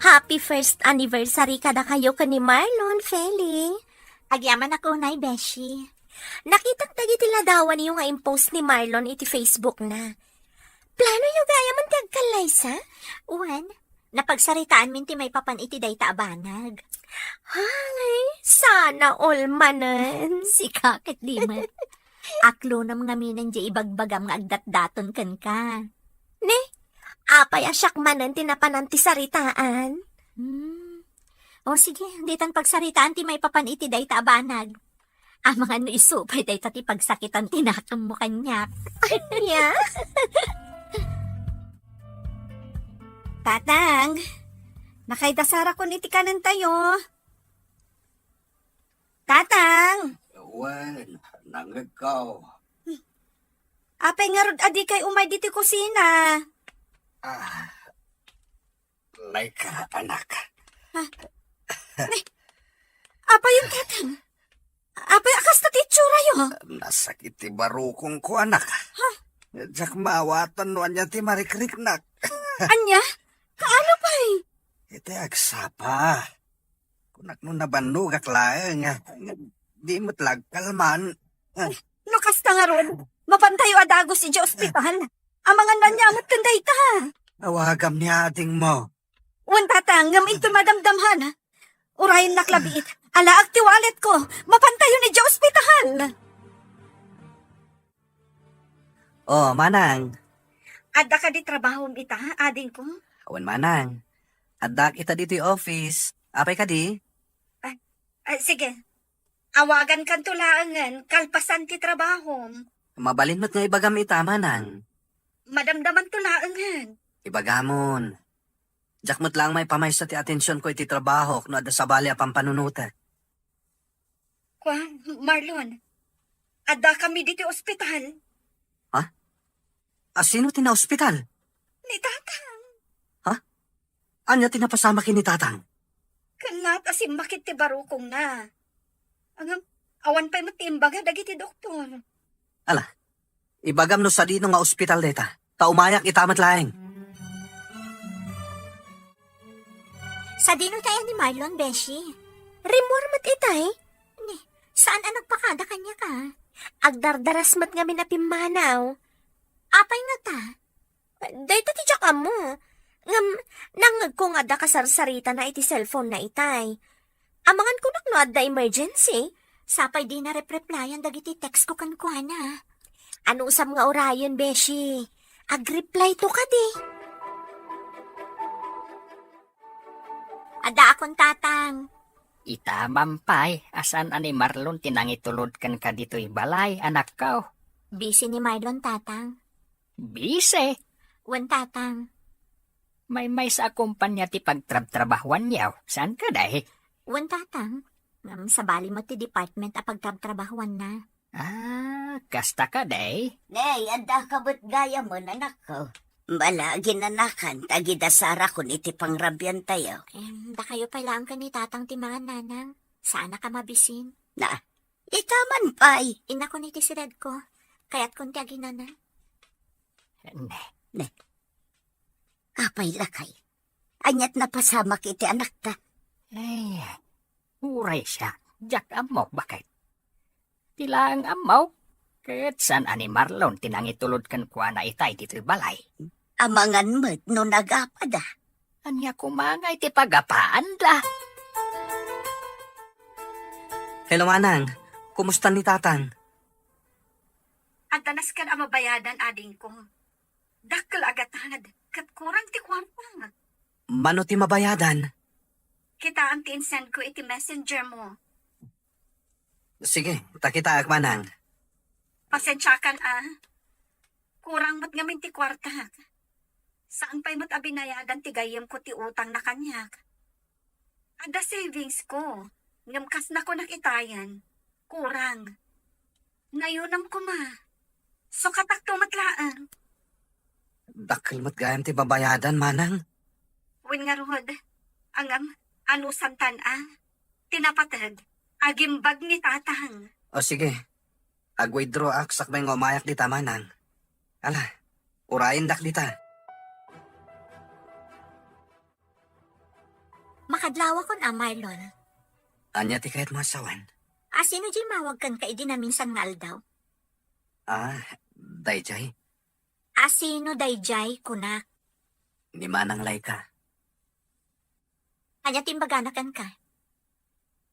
Happy first anniversary kadakayo ken ni Marlon, Feli. Agyamanak unay, beshi. Nakitak dagiti ladawanyo nga impost ni Marlon iti Facebook na. Planoyo gayam ti agkallaysa? Wen, napagsaritaanmin ti maipapan iti dayta a banag. Ay, sana all manen. Sika ket di met. Aklonam ngamin diay ibagbagam nga agdatdaton kenka. Ne? Apay a siak manen ti napanan ti saritaan? Hmm. O sige, ditan pagsaritaan ti maipapan iti dayta a banag. Amangan no isu pay dayta ti pagsakitan ti nakemmo kaniak. Ania? Tatang, nakaidasarakon iti kanentayo. Tatang! Wen, nangngegko. Apay ngarud a dikay umay ditoy kusina? Ah, layka, anak. Ha? Ni, apay yun, Tatang? Apay a kasta ti itsurayo? Nasakit ti barukongko, anak. Ha? Diak maawatan no ania ti marikriknak. Ania? Kaano pay? Iti agsapa. Kunak no nabannogak laeng, di met la agkalman. No kasta ngarud, mapantayo a dagus idiay ospital. Amangan no ania met ken dayta. Awagam ni adingmo. Wen, Tatang, ngem inton madamdamhan, urayennak labiit. Alaak ti walletko. Mapantayon idiay ospital. Oh, Manang. Adda kadi trabahom ita, adingko? Wen, Manang. Addaak ita ditoy office. Apay kadi? Ah, ah, sige. Awagankanto laengen kalpasan ti trabahom. Mabalin met nga ibagam ita, Manang. Madamdamanto laengen. Ibagamon. Diak met laeng maipamaysa ti atensionko iti trabahok no adda sabali a pampanunotek. Kua, Marlon, addakami ditoy ospital. Ha? A, sino ti naospital? Ni Tatang. Ha? Ania ti napasamak ken ni Tatang? Ket naat a simmakit ti barukongna. Ngem, awan pay met ti imbaga dagiti doktor. Ala, ibagam no sadino nga ospital dayta, ta umayak ita met laeng. Sadino tay a ni Marlon, beshi? Rimmuar met itay. Ni, saan a nagpakada kaniak, a? Agdardaras met ngamin a pimmanaw. Apay ngata? Dayta ti diak ammo. Ngem, nangngegko nga adda kasarsaritana iti cellphone-na itay. Amangan kunak no adda emergency. Sapay dina repreplyan dagiti text-ko kenkuana. Anusam nga urayen, beshi? Agreplayto kadi. Addaakon, Tatang. Ita man pay, a saan a ni Marlon ti nangitulod kenka ditoy balay, anakko? Busy ni Marlon, Tatang. Busy? Wen, Tatang. Maymaysa a kompania ti pagtrabtrabahuanyo, saan kadi? Wen, Tatang. Ngem sabali met ti department a pagtrabtrabahuanna. Ah, kasta kadi? Nay, addaka met gayamen, anakko. Bala, ginanakan, ta gidasarakon iti pangrabiantayo. Em, dakayo pay laeng ken ni Tatang ti mangan, Nanang. Saanak a mabisin. Na, ita man pay. Innakon iti sidadko. Kayatkon ti aginana. Ne. Ne. Apay lakay? Aniat napasamak iti anakta? Ay, uray siak, diak ammok baket. Ti laeng ammok, ket saan a ni Marlon ti nangitulod kenkuana itay ditoy balay. Amangan met no nagapada. Ania koma nga iti pagapaanda? Hello, Manang. Kumusta ni Tatang? Adda nasken a mabayadan, adingko. Dakkel a gatad, ket kurang ti kuarta. Mano ti mabayadan? Kitaem ti insend ko iti messenger mo. Sige, ta kitaek, Manang. Pasensiakan, a. Kurang met ngamin ti kuartak. Saan pay met a binayadan ti gayyemko ti utangna kaniak. Adda savings ko, ngem kas nakunak itayen, kurang. Nayonam koma. Sukatakto met laeng. Dakkel met gayam ti babayadan, Manang. Wen ngarud, ngem, anusantan a? Ti napateg, agimbag ni Tatang. O sige, ag-withdraw ak sakbay nga umayak dita, Manang. Ala, urayendak dita. Makadlawakon a, Marlon. Ania ti kayatmo a sawen? A, sino diay immawag kenka idi naminsan nga aldaw? A, daydiay. A, sino daydiay, kunak? Ni Manang Laika. Ania ti imbagana kenka?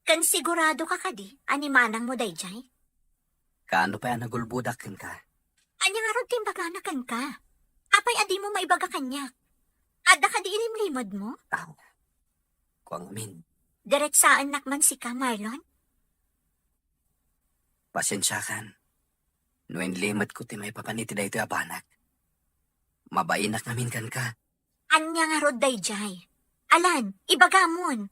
Ken siguradoka kadi a ni manangmo daydiay? Kaano pay a nagulbodak kenka? Ania ngarud ti imbagana kenka? Apay a dimo maibaga kaniak? Adda kadi inimlimedmo? Aw, kua ngamin. Diretsaennak man sika, Marlon? Pasensiakan no inlimetko ti maipapan iti daytoy a banag. Mabainak ngamin kenka. Ania ngarud daydiay? Alan, ibagamon.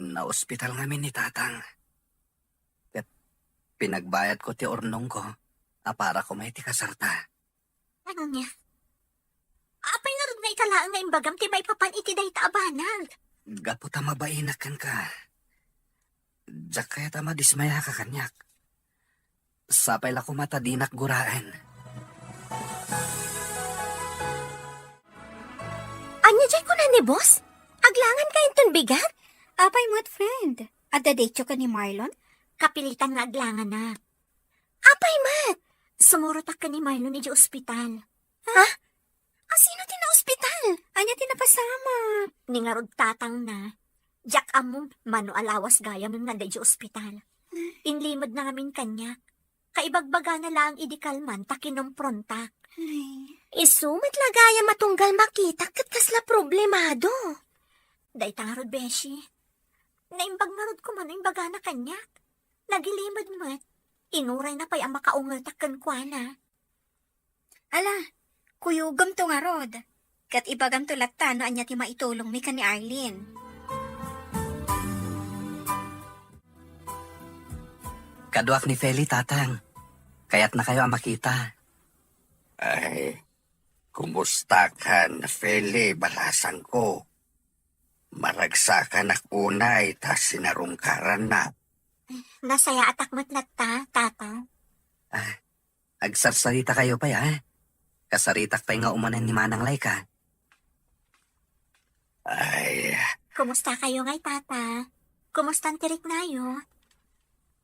Naospital ngamin ni Tatang. Ket pinagbayadko ti urnongko a para koma iti kasarta. Ania? Apay ngarud nga ita laeng nga imbagam ti maipapan iti dayta a banag? Gapu ta mabainak kenka. Diak kayat a madismayaka kaniak. Sapay la koma ta dinak guraen. Ania diay kuna ni boss? Aglanganka inton bigat? Apay met, friend? Adda datio ken ni Marlon? Kapilitan nga aglanganak. Apay met? Sumurotak ken ni Marlon idiay ospital. Ha? A, sino ti Ania ti napasamak? Ni ngarud tatangna. Diak ammo, mano a lawas gayam nga adda idiay ospital. Inlimedna ngamin kaniak. Kaibagbagana laeng idi kalman ta kinomprontak. Ay. Isu met la gayam a tunggal makitak ket kasla problemado. Dayta ngarud, beshi. Naimbag ngarud koma no imbagana kaniak. Nagilimed met. Inurayna pay a makaungetak kenkuana. Ala, kuyogem to ngarud. Ket ibagam to latta no ania ti maitulongmi ken ni Arlene. Kaduak ni Feli, Tatang. Kayatnakayo a makita. Ay, kumustakan, Feli, balasangko? Maragsakanak unay ta sinarungkarannak. Nasayaatak met latta, Tata. Ah, agsarsarita kayo pay, ha? Kasaritak pay nga umanen ni Manang Laika. Ay. Kumusta kayo ngay, Tata? Kumustan ti riknayo?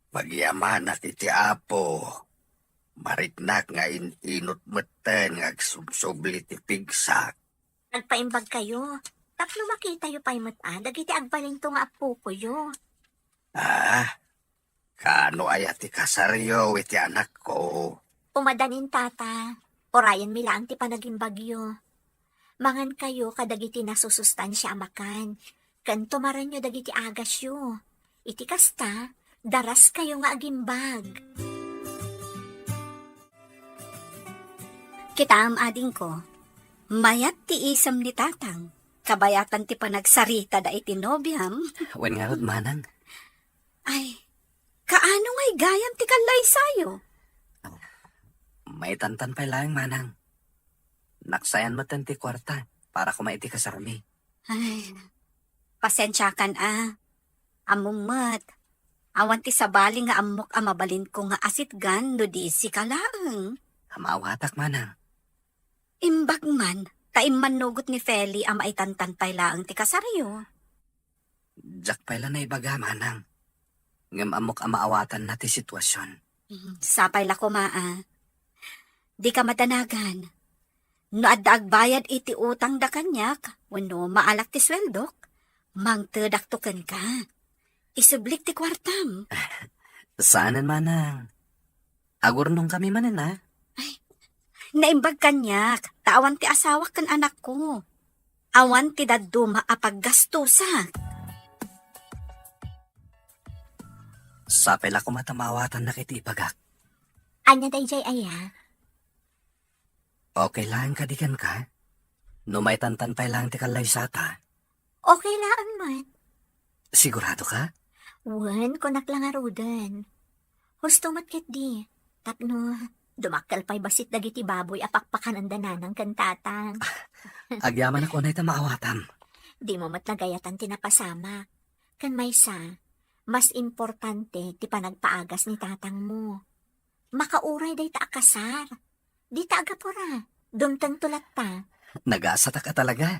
Pagyamanak iti Apo. Mariknak nga in-inut metten nga agsubsubli ti pigsak. Agpaimbag kayo, tapno makitayo pay met a dagiti agbalinto nga appokoyo. Ah, kaano aya ti kasaryo iti anakko? Umadanin, Tata. Urayenmi laeng ti panagimbagyo. Mangan kayo kadagiti nasusustansia a makan, ken tumarenyo dagiti agasyo. Iti kasta, daras kayo nga agimbag. Kitaem, adingko, mayat ti isem ni Tatang. Kabayatan ti panagsarita da iti nobiam. Wen ngarud, Manang. Ay, kaano ngay gayam ti kallaysayo? Maitantan pay laeng, Manang. Naksayan metten ti kuarta para koma iti kasarmi. Ay, pasensiakan a. Ammom met, awan ti sabali nga ammok a mabalinko nga asitgan no di sika laeng. Amaawatak, Manang. Imbag man, ta immannugot ni Feli a maitantan pay laeng ti kasaryo. Diak pay la naibaga, Manang. Ngem ammok a maawatanna ti situasion. Mm, sapay la koma a. Dika madanagan. No adda agbayad iti utangda kaniak, wenno maalak ti sueldok, mangtedakto kenka. Isublik ti kuartam. Saanen, Manang. Agurnongkami manen, a? Ay, naimbag kaniak, ta awan ti asawak ken anakko. Awan ti dadduma a paggastosak. Sapay la koma ta maawatannak iti ibagak. Ania daydiay aya? Okay laeng kadi kenka? No maitantan pay laeng ti kallaysata. Okay laeng met. Sigurado ka? Wen, kunak la ngaruden. Husto met ketdi. Tapno, dumakkel pay bassit dagiti baboy a pakpakananda nanang ken tatang. Agyamanak unay ta maawatam. Dimo met nagayatan ti napasamak. Ken maysa, mas importante ti panagpaagas ni tatangmo. Makauray dayta a kasar. Dita agapura. Dumtengto latta. Nagasatak a talaga.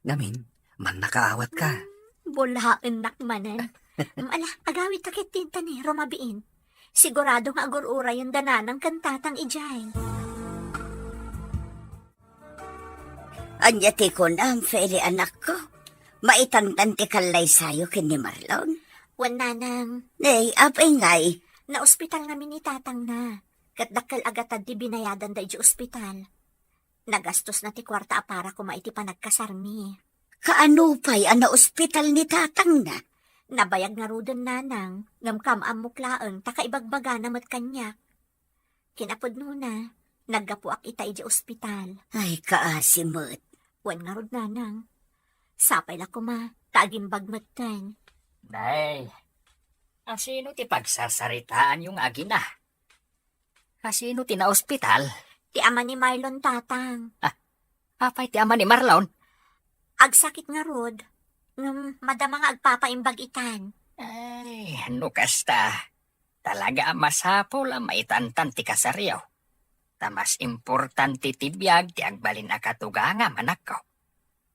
Ngamin, mannakaawat ka. Hmm, bulaennak manen. Ala, agawidta ketdi ta ni rumabiin. Sigurado nga agur-urayen da nanang ken tatang idiay. Ania ti kunam, Feli, anakko? Maitantan ti kallaysayo ken ni Marlon? Wen, nanang. Nay, apay ngay? Naospital ngamin ni tatangna. Ket dakkel a gatad ti binayadan da idiay ospital. Nagastosna ti kuarta a para koma iti panagkasarmi. Kaano pay a naospital ni tatangna? Nabayag ngaruden, nanang, ngem kaam-ammok laeng ta kaibagbagana met kaniak. Kinapudnona, naggapuak ita idiay ospital. Ay, kaasi met. Wen ngarud, nanang. Sapay la koma, ta agimbag metten. Nay, asino ti pagsarsaritaanyo nga agina? Asino ti naospital? Ti ama ni Marlon, tatang. Ah, apay ti ama ni Marlon? Agsakit ngarud, ngem madama nga agpapaimbag itan. Ay, no kasta, talaga a masapul a maitantan ti kasaryo. Ta mas importante ti biag ti agbalin a katugangam, anakko.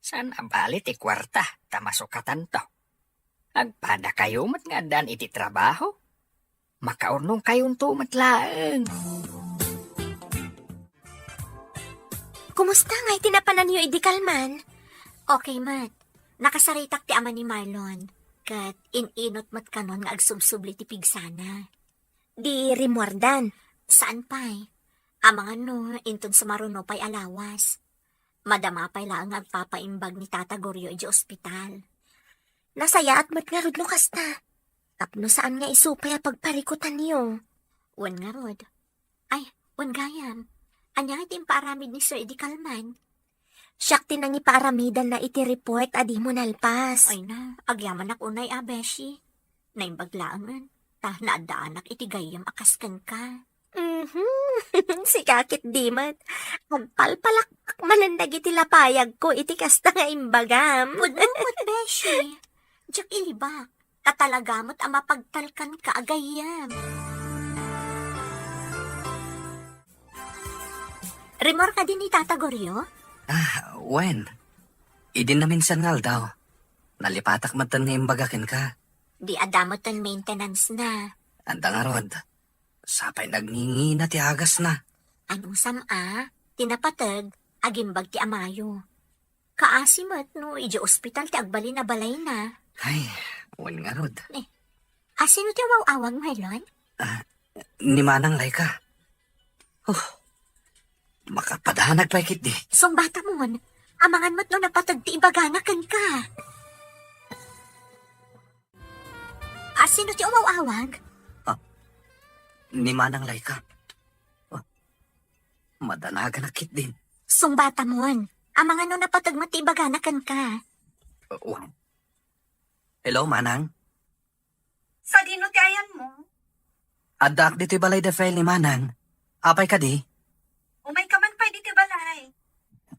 Saan a bali ti kuarta ta masukatanto. Agpadakayo met nga addaan iti trabaho. Makaurnongkayonto met laeng. Kumusta ngay ti napananyo idi kalman? Okay met. Nakasaritak ti ama ni Marlon, ket in-inut met kanon nga agsubsubli ti pigsana. Di rimmuardan. Saan pay? Amangan no inton sumaruno pay a lawas. Madama pay laeng nga agpapaimbag ni Tata Goryo idiay ospital. Nasayaat met ngarud no kasta. Tapno saan nga isu pay a pagparikutanyo. Wen ngarud. Ay, wen gayam. Ania nga ti impaaramid ni Sir Eddie Calman? Siak ti nangipaaramidanna iti report a dimo nalpas. Ay na, agyamanak unay a, beshi. Naimbag laengen, ta naaddaanak iti gayyem a kas kenka. Mhm. Sika ket di met. Agpalpalakpak manen dagiti lapayagko iti kasta nga imbagam. Pudno met, beshi. Diak ilibak. Ta talaga met a mapagtalkanka a gayyem. Rimmuar kadi ni Tata Goryo? Ah, wen. Idi naminsan nga aldaw, nalipatak metten nga imbaga kenka. Di adda metten maintenance na. Anda ngarud, sapay nagngingina ti agasna. Anusam a, ti napateg, agimbag ti amayo. Kaasi met no idiay ospital ti agbalin a balayna. Ay, wen ngarud. Eh, asino ti awaw-awag, Marlon? Ah, ni Manang Laika. Oh, makapadanag pay ketdi. Sungbatamon, amangan met no napateg ti ibagana kenka. Asino ti umaw-awag? Ah, ni Manang Laika. Oh, madanaganak ketdin. Sungbatamon, amangan no napateg met ti ibagana kenka. Uh, wa-, Hello, Manang? Sadino ti ayanmo? Addaak ditoy balay da Fel ni Manang. Apay kadi? Umayka man pay ditoy balay.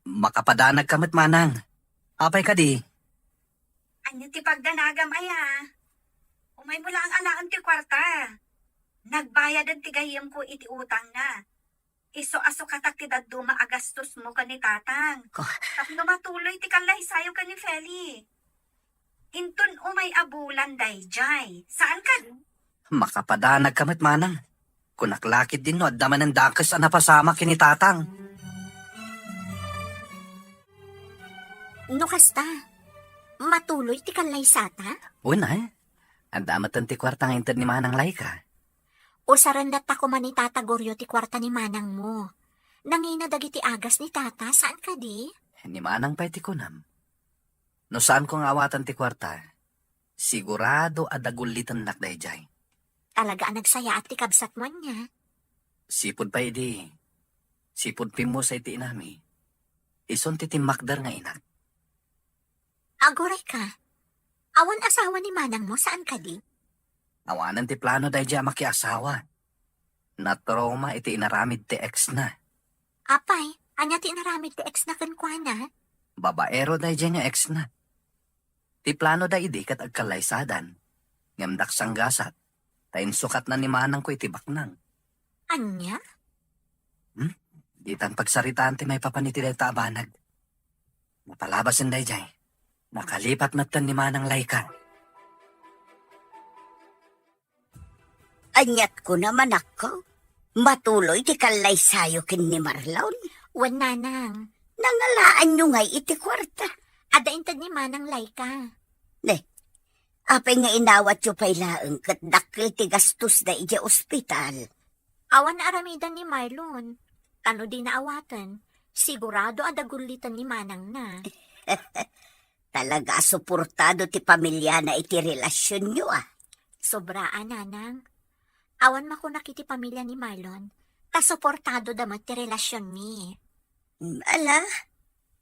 Makapadanagka met, Manang. Apay kadi? Ania ti pagdanagam aya? Umaymo laeng alaen ti kuarta. Nagbayaden ti gayyemko iti utangna. Isu a sukatak ti dadduma a gastosmo ken ni Tatang. Oh. Tapno matuloy ti kallaysayo ken ni Feli. Inton umay a bulan daydiay. Saan kadi? Makapadanagka met, Manang. Kunak la ketdin no adda manen dakes a napasamak ken ni Tatang. No kasta, matuloy ti kallaysata? Wen, eh. Adda metten ti kuarta nga inted ni Manang Laika. Usaren latta koma ni Tata Goryo ti kuarta ni manangmo. Nangina dagiti agas ni Tata, saan kadi? Ni Manang pay ti kunam. No saanko nga awaten ti kuarta, sigurado a dagullitennak daydiay. Talaga a nagsayaat ti kabsatmo ania? Sipud pay idi, sipud pimmusay ti inami, isun ti timmakder nga inak. Agurayka, awan asawa ni manangmo, saan kadi? Awanen ti plano daydiay a makiasawa. Natrauma iti inaramid ti ex-na. Apay, ania ti inaramid ti ex-na kenkuana? Babaero daydiay nga ex-na. Ti plano da idi ket agkallaysadan, ngem daksanggasat, ta insukatna ni manangko iti baknang. Ania? Hmm? Ditan pagsaritaan ti maipapan iti dayta a banag. Napalabasen daydiay. Nakalipat metten ni Manang Laika. Aniat kuna, manakko? Matuloy ti kallaysayo ken ni Marlon? Wen, nanang. Nangalaanyo ngay iti kuarta? Adda inted ni Manang Laika. Ne, apay nga inawatyo pay laeng ket dakkel ti gastosda idiay ospital? Awan aramiden ni Marlon. Ta no dina awaten, sigurado a dagulliten ni manangna. Talaga a suportado ti pamiliana iti relasionyo, a. Sobra a, nanang. Awan makunak iti pamilya ni Marlon, ta suportadoda met ti relasionmi. Mm, ala,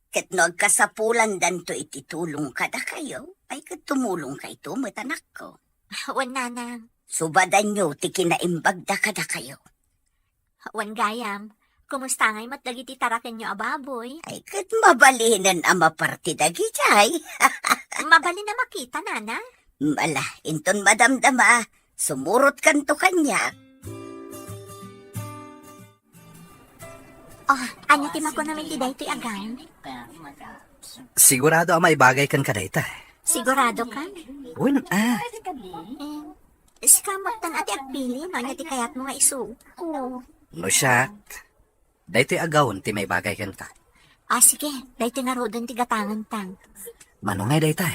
ket no agkasapulandanto iti tulong kadakayo, ay ket tumulongkayto met, anakko. Wen, nanang. Subadanyo ti kinaimbagda kadakayo. Wen gayam, kumusta ngay met dagiti tarakenyo a baboy? Ay, ket mabalinen a maparti dagidiay. Mabalin a makita, nana? Ala, inton madamdama, sumurotkanto kaniak. Oh, ania ti makunam iti daytoy a gown? Sigurado a maibagay kenka dayta. Sigurado ka? Wen, a. Eh, sika met ti agpili, no ania ti kayatmo nga isuotko. No siak, daytoy a gown ti maibagay kenka. Ah, sige, daytoy ngaruden ti gatanganta. Mano ngay dayta?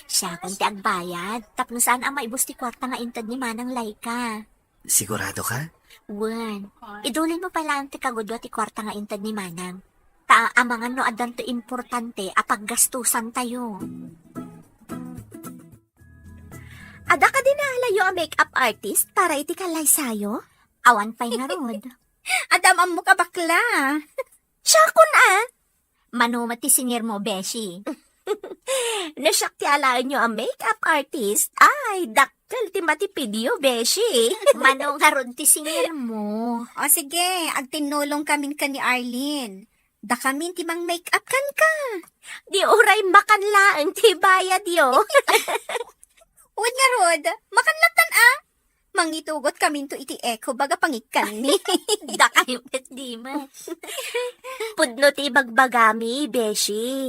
Siakon ti agbayad, tapno saan a maibus ti kuarta nga inted ni Manang Laika. Sigurado ka? Wen, idulin mo pay laeng ti kagudua ti kuarta nga inted ni Manang. Ta amangan no addanto importante a paggastusantayo. Ada kadi naalayo a makeup artist para iti kallaysayo? Awan pay ngarud. Adda ammok a bakla. Siakon a. Mano met ti singirmo, beshi? No siak ti alaenyo a makeup artist, ay, dakkel ti matipidyo, beshi. Mano ngarud ti singirmo? O sige, agtinnulongkamin ken ni Arlene. Dakamin ti mang-makeup kenka. Di uray makan laeng ti bayadyo. Wen ngarud, makan lattan a. Mangitugotkaminto iti eco bag a pangikkanmi. Dakayo met, Dima. Pudno ti ibagbagami, beshi.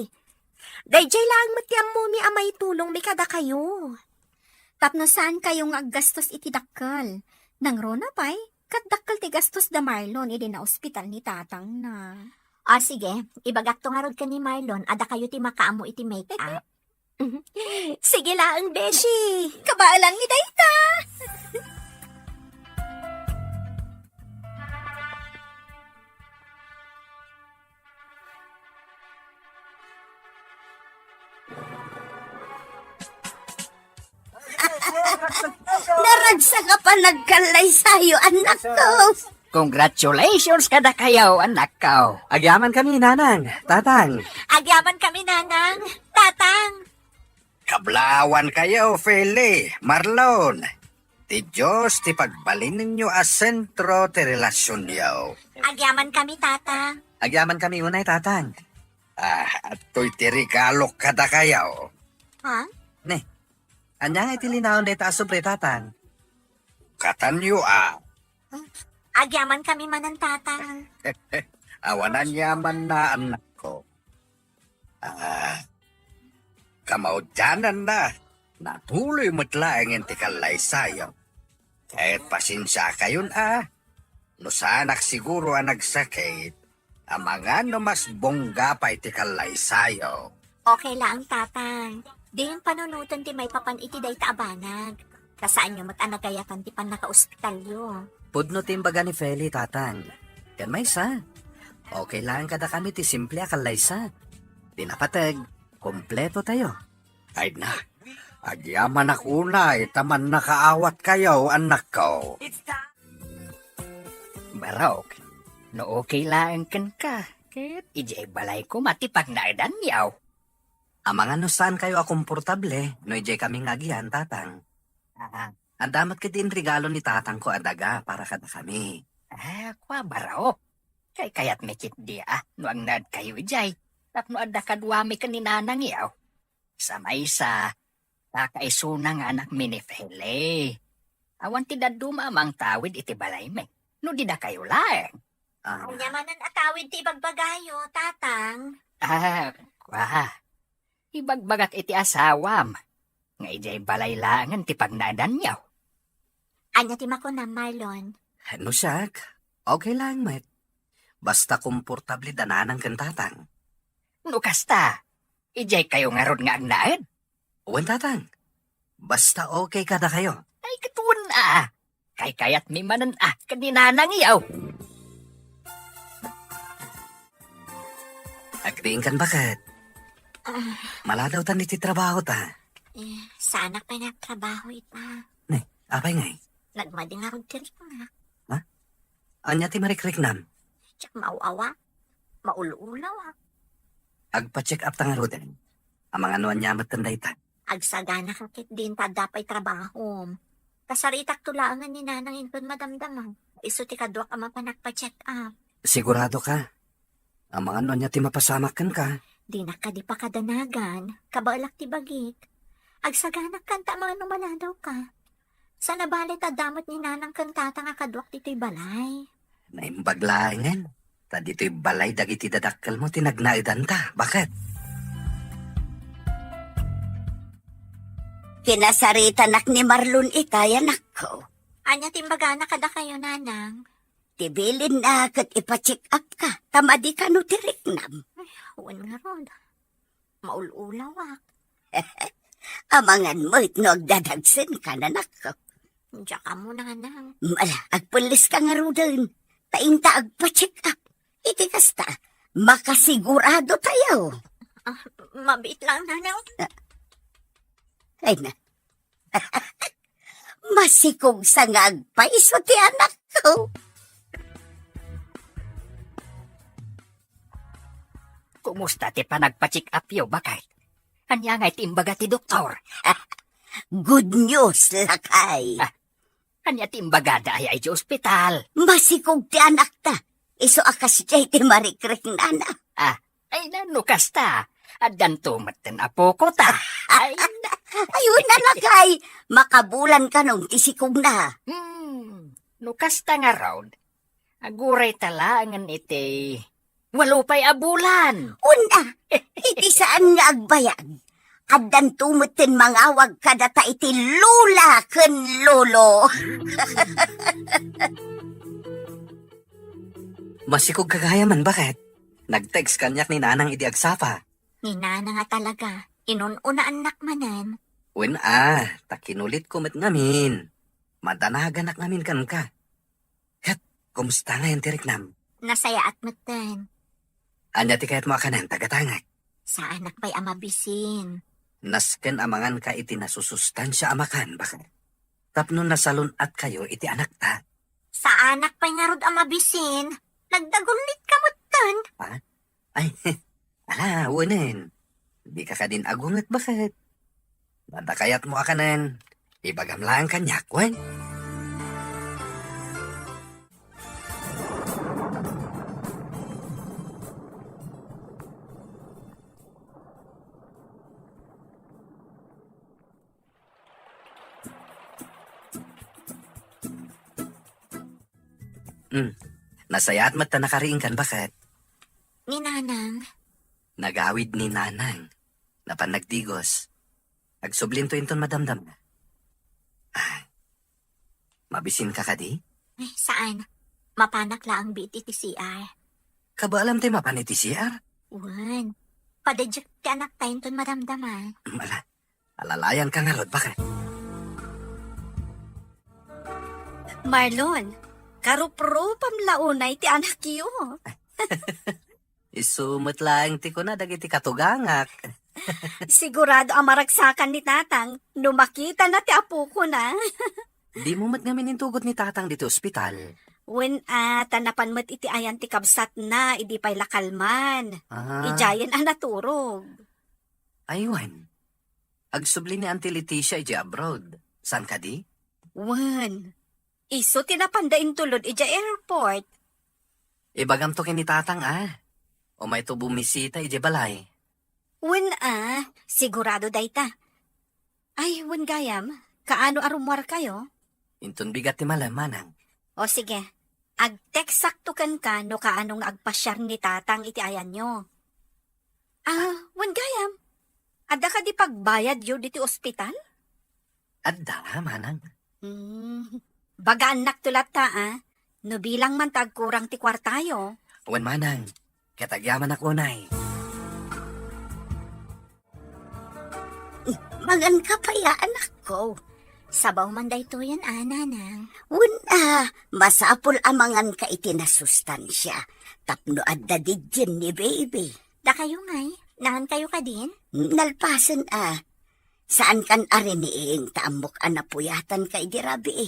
Daydiay laeng met ti ammomi a maitulongmi kadakayo. Tapno saankayo nga aggastos iti dakkel. Nangruna pay, ket dakkel ti gastos da Marlon idi naospital ni tatangna. O, sige, ibagakto ngarud ken ni Marlon a dakayo ti makaammo iti make-up. Sige laeng, beshi. Kabaelanmi dayta. Naragsak a panagkallaysayo, annakko. Congratulations kadakayo, annakko. Agyamankami, nanang, tatang. Agyamankami, nanang, tatang. Kablawankayo, Feli, Marlon. Ti Dios ti pagbalinenyo a sentro ti relasionyo. Agyamankami, tatang. Agyamankami unay, tatang. Ah, adtoy ti regalok kadakayo. Ha? Ne, ania ngay ti linaon dayta a sobre, tatang? Katanyo a. Agyamankami manen, tatang. Awan aniamanna, annakko. Ah, kamaudiananna, natuloy met laengen ti kallaysayo. Ket pasensiakayon a, no saanak siguro a nagsakit, amangan no mas bongga pay ti kallaysayo. Okay laeng, tatang. Diyon panunoten ti maipapan iti dayta a banag. Ta saanyo met a nagayatan ti pannakaospitalyo. Pudno ti imbaga ni Feli, tatang. Ken maysa, okay laeng kadakami ti simple a kallaysa. Ti napateg, kompletotayo. Ay na, agyamanak unay ta mannakaawatkayo, annakko. Barok, no okay laeng kenka, ket idiay balayko met ti pagnaedanyo. Amangan no saankayo a komportable no idiay kami nga agyan, tatang. Ah, adda met ketdi inregalo ni tatangko a daga para kadakami. Ah, kua, barok. Kaykayatmi ketdi a no agnaedkayo idiay tapno adda kaduami ken ni nanangyo. Sa maysa, kakaisuna nga anakmi ni Feli. Awan ti dadduma a mangtawid iti balaymi no di dakayo laeng. Ah. Ania manen a tawid ti ibagbagayo, tatang? Ah, kua. Ibagbagak iti asawam nga idiay balay laengen ti pagnaedanyo. Ania ti makunam, Marlon? No siak, okay laeng met. Basta komportable da nanang ken tatang. No kasta, idiay kayo ngarud nga agnaed? Wen, tatang. Basta okay kadakayo. Ay, ket wen a. Kaykayatmi manen a ken ni nanangyo. Agriingkan, baket? Ah. Maladawtan iti trabaho ta. Eh, saanak pay nga agtrabaho ita. Ne, apay ngay? Nagmadi ngarud ti riknak. Ha? Ania ti marikriknam? Diak maaw-awa. Maul-ulaw, ah. Agpa-check up ta ngaruden. Amangan no ania met dayta. Agsagana ka ketdin ta adda pay trabahom. Kasaritakto laengen ni nanang inton madamdama. Isu ti kaduak a mapan agpa-check up. Sigurado ka? Amangan no ania ti mapasamak kenka? Dinak kadi pakadanagan, kabaelak ti bagik. Agsaganak kanta amangan no maladaw ka. Sana bale ta adda met ni nanang ken tatang a kaduak ditoy balay. Naimbag laengen, ta ditoy balay dagiti dadakkelmo ti nagnaedanta. Baket? Kinasaritanak ni Marlon itay, anakko. Ania ti imbagana kadakayo, nanang? Ibilin na ket ipa-check up ka, ta madi kano ti riknam. Ay, wen ngarud. Maul-ulawak. Amangan met no agdadagsen ka, anakko. Diak ammo, nanang. Ala, agpelles ka ngaruden. Ta inta agpa-check up. Iti kasta, makasigurado tayo. Ah, mabiit lang, nanang. Ah. Ay na. Masikog sa nga agpayso ti anakko. Kumusta ti panagpa-check up yo, baket? Ania nga iti imbaga ti doktor? Good news, lakay. Ah, ania ti imbagada aya iti ospital? Masikog ti anakta. Isu a kasdiay ti marikriknana. Ah, ay, na, no kasta, addanto metten apoko ta. Ay, na. Ayun na, lakay. Makabulan kanon ti sikogna. Hmm, no kasta ngarud, aguray ta laengen iti walo pay a bulan. Una, iti saan nga agbayag, addanto metten mangawag kadata iti lola ken lolo. Masikog ka gayam, baket. Nag-text kaniak ni nanang idi agsapa. Ni nanang a talaga, inun-unaannak manen. Wen a, ta kinulitko met ngamin. Madanaganak ngamin kenka. Ket, kumusta ngayen ti riknam? Nasayaat metten. Ania ti kayatmo a kanen, tagatangek? Saanak pay a mabisin. Nasken a manganka iti nasusustansia a makan, baket. Tapno nasalun-atkayo iti anakta. Saanak pay ngarud a mabisin. Nagdagullitka metten. Ha? Ay, ala, wenen. Dika kadin agunget, baket. Adda kayatmo a kanen, ibagam laeng kaniak, wen? Hmm. Nasayaat met ta nakariingkan, baket. Ni nanang. Nagawid ni nanang. Napan nagdigos. Agsublinto inton madamdama. Ah. Mabisinka kadi? Ay, saan? Mapanak laeng biit iti C R. Kabaalam ti mapan iti C R? Wen. Padaydiak ti anakta inton madamdama. Mm, ala. Alalayanka ngarud, baket. Marlon, karuprupam la unay ti anakyo. Isu met laeng ti kuna dagiti katugangak. Sigurado a maragsakan ni Tatang no makitana ti apokona. Dimo met ngamin intugot ni Tatang ditoy ospital? Wen a, ta napan met iti ayan ti kabsatna idi pay la kalman. Ah. Idiayen a naturog. Ay, wen. Agsubli ni Auntie Leticia idiay abroad. Saan kadi? Wen. Isu ti napanda intulod idiay airport. Ibagamto ken ni Tatang a. Umayto bumisita idiay balay. Wen a, sigurado dayta. Ay, wen gayam, kaano a rummuarkayo? Inton bigat ti malem, manang. O sige, agteksakto kenka no kaano nga agpasiar ni Tatang iti ayanyo. Ah, wen gayam, adda kadi pagbayadyo ditoy ospital? Adda, manang. Hmm. Bagaannakto latta, a. No bilang man ta agkurang ti kuartayo. Wen, manang. Ket agyamanak unay. Manganka pay a, anakko. Sabaw man daytoyen a, nanang. Wen a, masapul a manganka iti nasustansia. Tapno adda didin ni baby. Dakayo ngay, nangankayo kadin? Nalpasen a. Saankan a riniing ta ammok a napuyatanka idi rabii.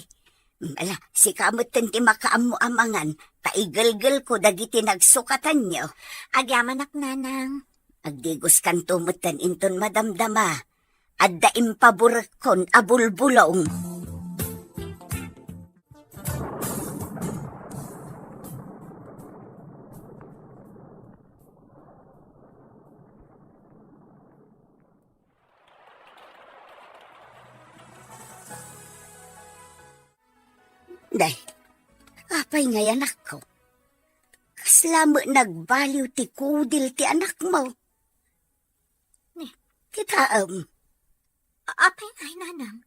Ala, sika metten ti makaammo a mangan, ta igelgelko dagiti nagsukatanyo. Agyamanak, nanang. Agdigoskanto metten inton madamdama. Adda impaburekkon a bulbulong. Day, apay ngay, anakko? Kasla met nagbaliw ti kudil ti anakmo. Ni? Kitaem. A-, apay ngay, nanang?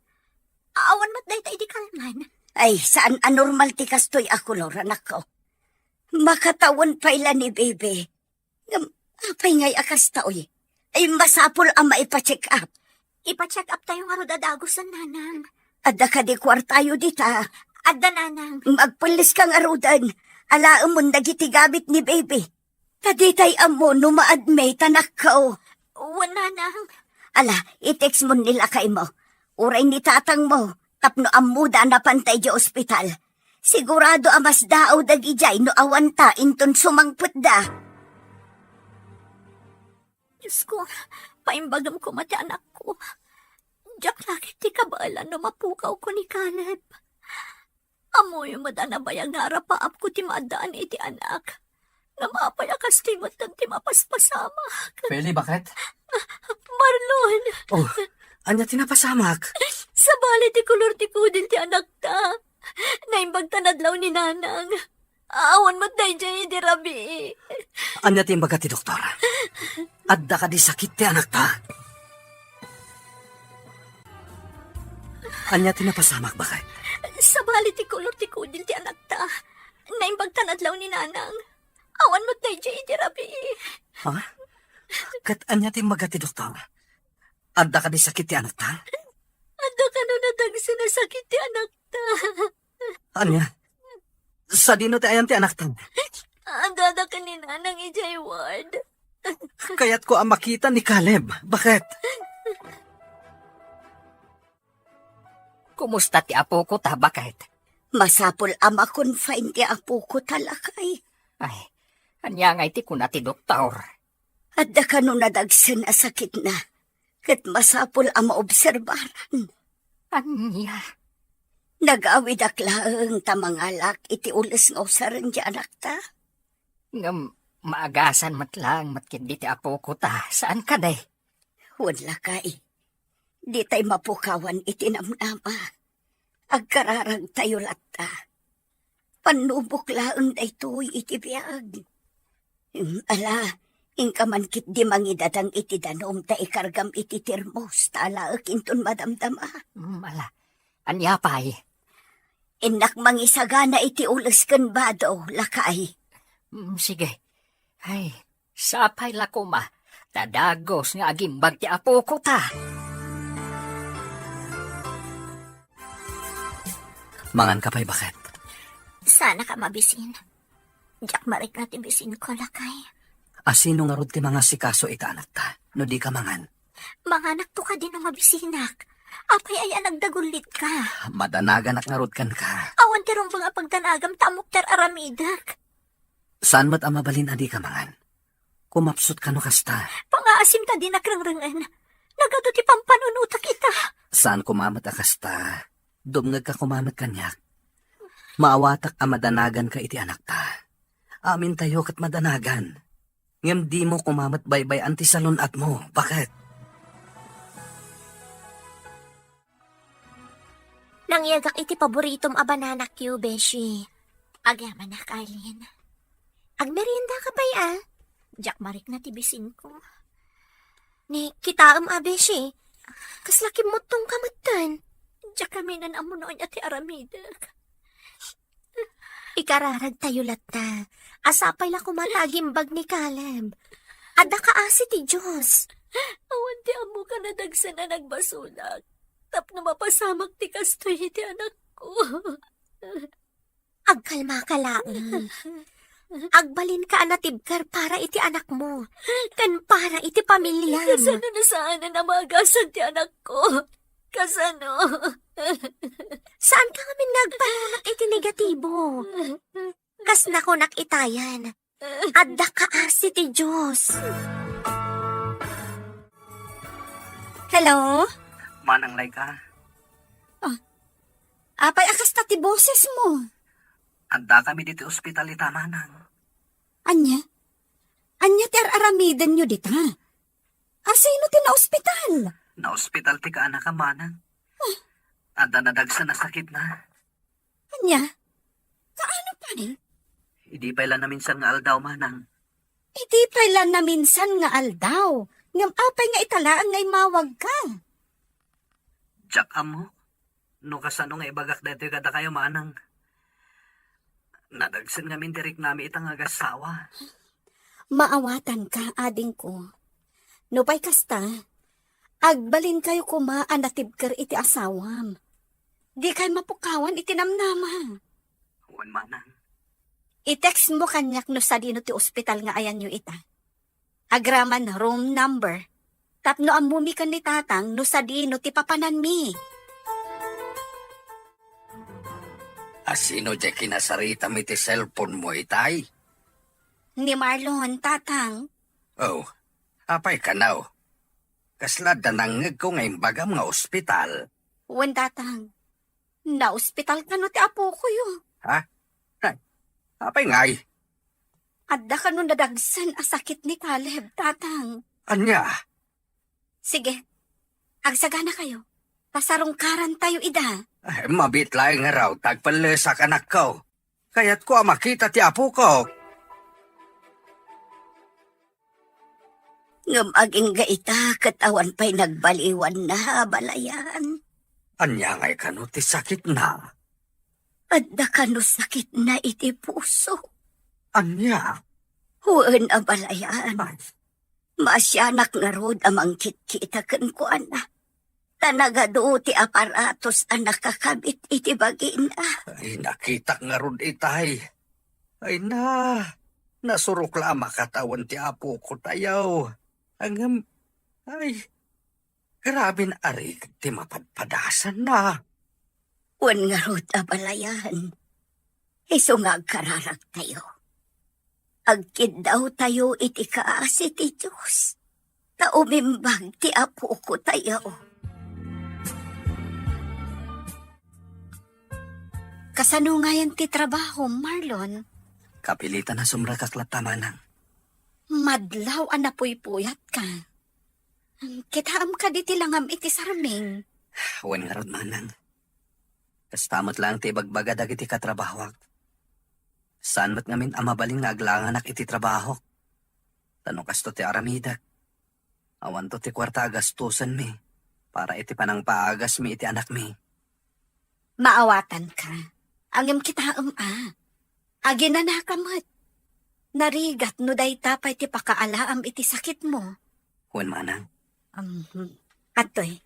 Awan met dayta idi kalman. Ay, saan a normal ti kastoy a kolor, anakko. Makatawen pay la ni Bebe. Ngem, apay ngay a kasta, oy? Ay, masapul a maipa-check up. Ipa-check up tayo ngarud a dagusen, Nanang. Adda kadi kuartayo dita? Adda, Nanang. Agpelleska ngaruden. Alaemon dagiti gamit ni Bebe. Ta ditay ammo no ma-admit a nakkaw. Wen, Nanang. Ala, i-textmon ni lakaymo. Uray ni tatangmo, tapno ammoda a napan idiay ospital. Sigurado a masdaaw dagidiay no awanta inton sumangpetda. Diosko, paimbagem koma ti anakko. Diak la ket ti kabaelan no mapukawko ni Caleb. Ammoyo met a nabayag nga arapaapko ti maaddaan iti anak. Ngem apay a kastoy metten ti mapaspasamak? Feli, baket? Marlon! Oh, ania ti napasamak? Sabali ti kolor ti kudil ti anakta. Naimbag ta nadlaw ni Nanang. Awan met daydiay idi rabii. Ania ti imbaga ti doktor? Adda kadi sakit ti anakta? Ania ti napasamak, baket? Sabali ti kolor ti kudil ti anakta. Naimbag ta nadlaw ni Nanang. Awan met daydiay idi rabii. Ha? Ket ania ti imbaga ti doktor? Adda kadi sakit ti anakta? Adda kano nadagsen a sakit ti anakta. Ania? Sadino ti ayan ti anakta? Addada ken ni Nanang idiay ward. Kayatko a makita ni Caleb. Baket? Kumusta ti apokota, baket? Masapul a ma-confine ti apokota, lakay. Ay, ania ngay ti kuna ti doktor? Adda kano nadagsen a sakitna, ket masapul a maobserbaran. Ania? Nagawidak laeng ta mangalak iti ules nga usaren ti anakta. Ngem maagasan met laeng met ketdi ti apokota, saan kadi? Wen, lakay. Ditay mapukawan iti namnama. Agkararagtayo latta. Pannubok laeng daytoy iti biag. Ala, inka man ketdi mangidadang iti danum ta ikargam iti termos ta alaek inton madamdama. Mm, ala. Ania pay? Innak mangisagana iti ules ken bado, lakay. Mm, sige. Ay, sapay la koma, ta dagus nga agimbag ti apokota. Manganka pay, baket? Saanka a mabisin. Diak marikna ti bisinko, lakay. A sino ngarud ti mangasikaso ita anakta, no dika mangan? Manganakto kadi no mabisinak. Apay aya a nagdagullitka? Madanaganak ngarud kenka. Awan ti rumbeng a pagdanagam ta ammok ti ar-aramidek. Saan met a mabalin a dika mangan? Kumapsutka no kasta. Pangaasim ta dinak rengrengen. Nagadu ti pampanunotak ita. Saan koma met a kasta. Dumngegka koma met kaniak. Maawatak a madanaganka iti anakta. Amintayo ket madanagan. Ngem dimo koma met baybay-an ti salun-atmo. Baket? Nangyegak iti paboritom a bananakyo, beshi. Agyamanak, Arlene. Agmeriendaka pay, a? Diak marikna ti bisinko. Ni, kitaem a, beshi. Kasla kimmuttongka metten. Diak kami naan-ammo no ania ti aramidek. Ikararagtayo latta. A sapay la koma ta agimbag ni Caleb. Adda kaasi ti Dios. Awan ti ammok a nadagsen a nagbasolak. Tapno mapasamak ti kastoy iti anakko. Agkalmaka laeng. Agbalinka a natibker para iti anakmo, ken para iti pamiliam. Kasano no saanen a maagasan ti anakko? Kasano? Saanka ngamin nga agpanunot iti negatibo. Kas nakunak itayan, adda kaasi ti Dios. Hello? Manang Laika. Ah, apay a kasta ti bosesmo? Addakami ditoy ospital ita, manang. Ania? Ania ti ar-aramidenyo dita? Asino ti naospital? Naospital ti kaanakam, manang. Ah. Adda nadagsen a sakitna. Ania? Kaano pay? Idi pay la naminsan nga aldaw, manang. Idi pay la naminsan nga aldaw? Ngem apay nga ita laeng nga immawagka? Diak ammo no kasano nga ibagak daytoy kadakayo, manang. Nadagsen ngamin ti riknami ita nga agassawa. Maawatanka, adingko. Nupay kasta, agbalinkayo koma a natibker iti asawam. Dikay mapukawan iti namnama. Wen, manang. I-textmo kaniak no sadino ti ospital nga ayanyo ita. Agraman room number. Tapno ammomi ken ni Tatang no sadino ti papananmi. A sino diay kinasaritam iti cellphone-mo itay? Ni Marlon, Tatang. Oh, apay kano? Kasla adda nangngegko nga imbagam nga ospital. Wen, Tatang. Naospital kano ti apokoyo? Ha? Ay, apay ngay? Adda kano nadagsen a sakit ni Caleb, Tatang? Ania? Sige, agsaganakayo. Pasarungkarantayo ida. Ay, mabiit laeng ngarud ta agpellesak, anakko. Kayatko a makita ti apoko. Ngem agingga ita ket awan pay nagbaliwanna, abalayan. Ania ngay kano ti sakitna? Adda kano sakitna iti puso. Ania? Wen, abalayan. Ay. Maasianak ngarud a mangkitkita kenkuana. Ta nagadu ti aparatos a nakakabit iti bagina. Ay, nakitak ngarud itay. Ay na, nasurok la a makatawen ti apokotayo. Ngem, ay, graben a rigat ti mapadpadasanna. Wen ngarud, abalayan, isu nga agkararagtayo. Agkiddawtayo iti kaasi ti Dios, ta umimbag ti apokotayo. Kasano ngayen ti trabahom, Marlon? Kapilitan a sumrekak latta, manang. Madlaw a napuypuyatka. Kitaem kadi ti langam iti sarming? Wen ngarud, manang. Kasta met laeng ti ibagbaga dagiti katrabahoak. Saan met ngamin a mabalin nga aglanganak iti trabahok. Ta no kasto ti aramidek, awanto ti kuarta a gastusenmi para iti panangpaagasmi iti anakmi. Maawatanka. Ngem kitaem a, aginanaka met. Narigat no dayta pay ti pakaalaam iti sakitmo. Wen, manang. Um, adtoy,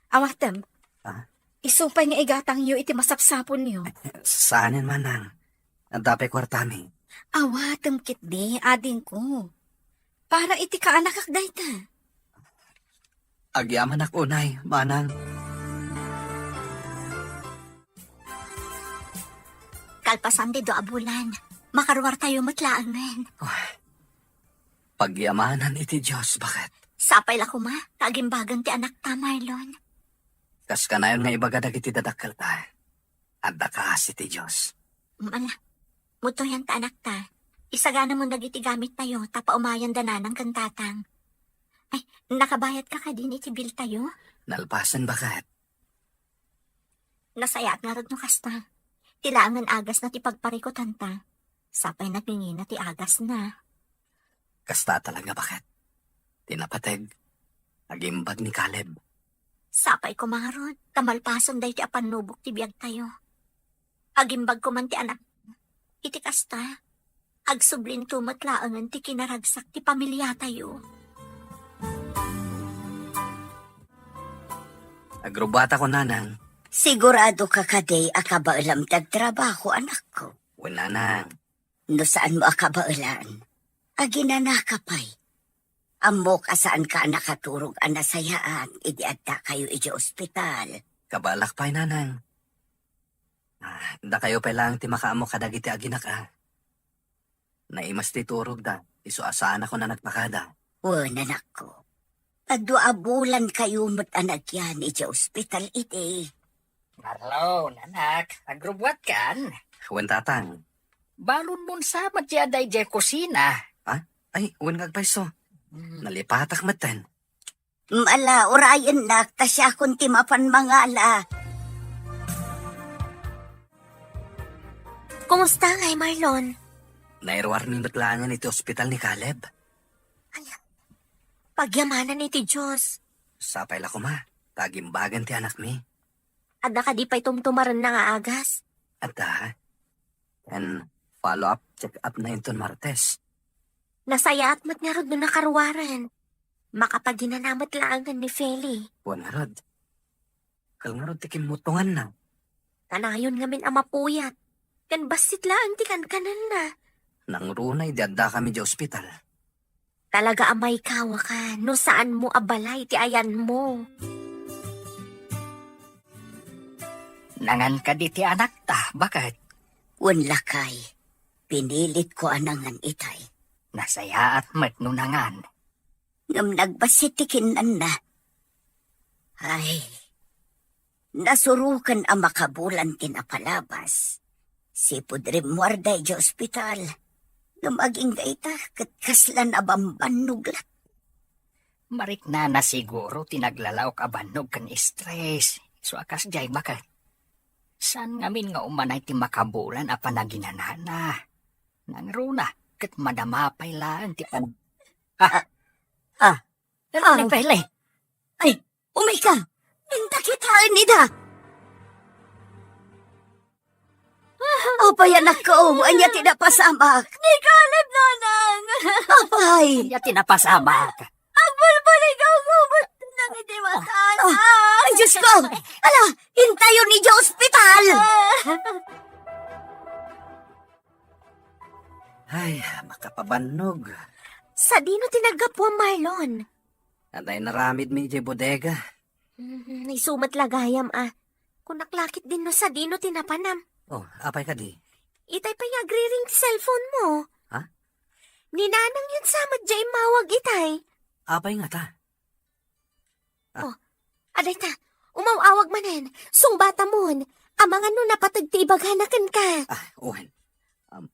awatem. Ah? Isu pay nga igatangyo iti masapsapulyo. Saanen, manang. Adda pay kuartami. Awatem ketdi, adingko. Para iti kaanakak dayta. Agyamanak unay, manang. Kalpasan ti dua a bulan, makaruartayo met laengen. Oh, pagyamanan iti Dios, baket. Sapay la koma, ta agimbagan ti anakta, Marlon. Kas kanayon nga ibaga dagiti dadakkelta, adda kaasi ti Dios. Ala, mutoyan ta anakta. Isaganamon dagiti gamittayo, ta paumayan da nanang ken tatang. Ay, nakabayadka kadin iti biltayo? Nalpasen, baket. Nasayaat ngarud no kasta. Ti laengen agasna ti pagparikutanta. Sapay nagingina ti agasna. Kasta talaga, baket. Ti napateg, agimbag ni Caleb. Sapay koma ngarud, ta malpasen daytoy a pannubok ti biagtayo. Agimbag koman ti anak. Iti kasta, agsublinto met laengen ti kinaragsak ti pamiliatayo. Agrubbuatakon, nanang. Siguradoka kadi a kabaelam ti agtrabaho, anakko? Wen, nanang. No saanmo a kabaelan, aginanaka pay. Ammok a saanka a nakaturog a nasayaat idi addakayo idiay ospital. Kabaelak pay, nanang. Ah, dakayo pay laeng ti makaammo kadagiti aginak a. Naimas ti turogda, isu a saanakon a nagpakada. Wen, anakko. Dua a bulankayo met a nagyan idiay ospital idi. Marlon, anak, agrubbuatkan? Wen, tatang. Balonmon sa met ti adda idiay kusina. Ha? Ay, wen nga agpayso. Hmm. Nalipatak metten. Ala, urayennak, ta siakon ti mapan mangala. Kumusta ngay, Marlon? Nairuarmi met laengen iti ospital ni Caleb. Ay, pagyamanan iti Dios. Sapay la koma, ta agimbagan ti anakmi. Adda kadi pay tumtumarenna nga agas? Adda. Ken, Follow-up check-up na inton Martes. Nasayaat met ngarud no nakaruaren. Makapaginana met laengen ni Feli. Wen ngarud. Kal ngarud ti kimmutonganna. Kanayon ngamin a mapuyat. Ken bassit laeng ti kankanenna. Nangruna idi addakami idiay ospital. Talaga a maikawaka no saanmo a balay ti ayanmo. Nangan kadi ti anakta, baket? Wen, lakay. Pinilitko a nangan itay. Nasayaat met no nangan. Ngem nagbassit ti kinnanna. Ay, nasuroken a makabulan ti napalabas. Sipud rimmuarda idiay ospital. Ngem agingga ita ket kasla nabambannog latta. Mariknana siguro ti naglalaok a bannog ken stress. Isu a kasdiay, baket? Saan ngamin nga umanay ti makabulan a panaginanana? Nangruna, ket madama pay laeng ti pan-, ah, ah, ah, ni Pele. Ay, umayka! Inta kitaen ida! Apay, anakko, ania ti napasamak? Ni Caleb, Nanang! Apay! Ania ti napasamak? Agbalbaligaw ko, ba't nang iti mata, ah, ay, Diyos ko! Ala, intayon idiay ospital! Ay, makapabannog. Sadino ti naggapuam, Marlon? Adda inaramidmi idiay bodega. Mm, isu met la gayam a. Kunak la ketdin no sadino ti napanam. Oh, apay kadi? Itay pay nga agriring ti cellphone mo. Ha? Ni Nanang yun sa met diay immawag itay. Apay ngata? Ah. Oh, adayta, umaw-awag manen. Sungbatamon. Amangan no napateg ti ibagana kenka. Ah, wen. Um,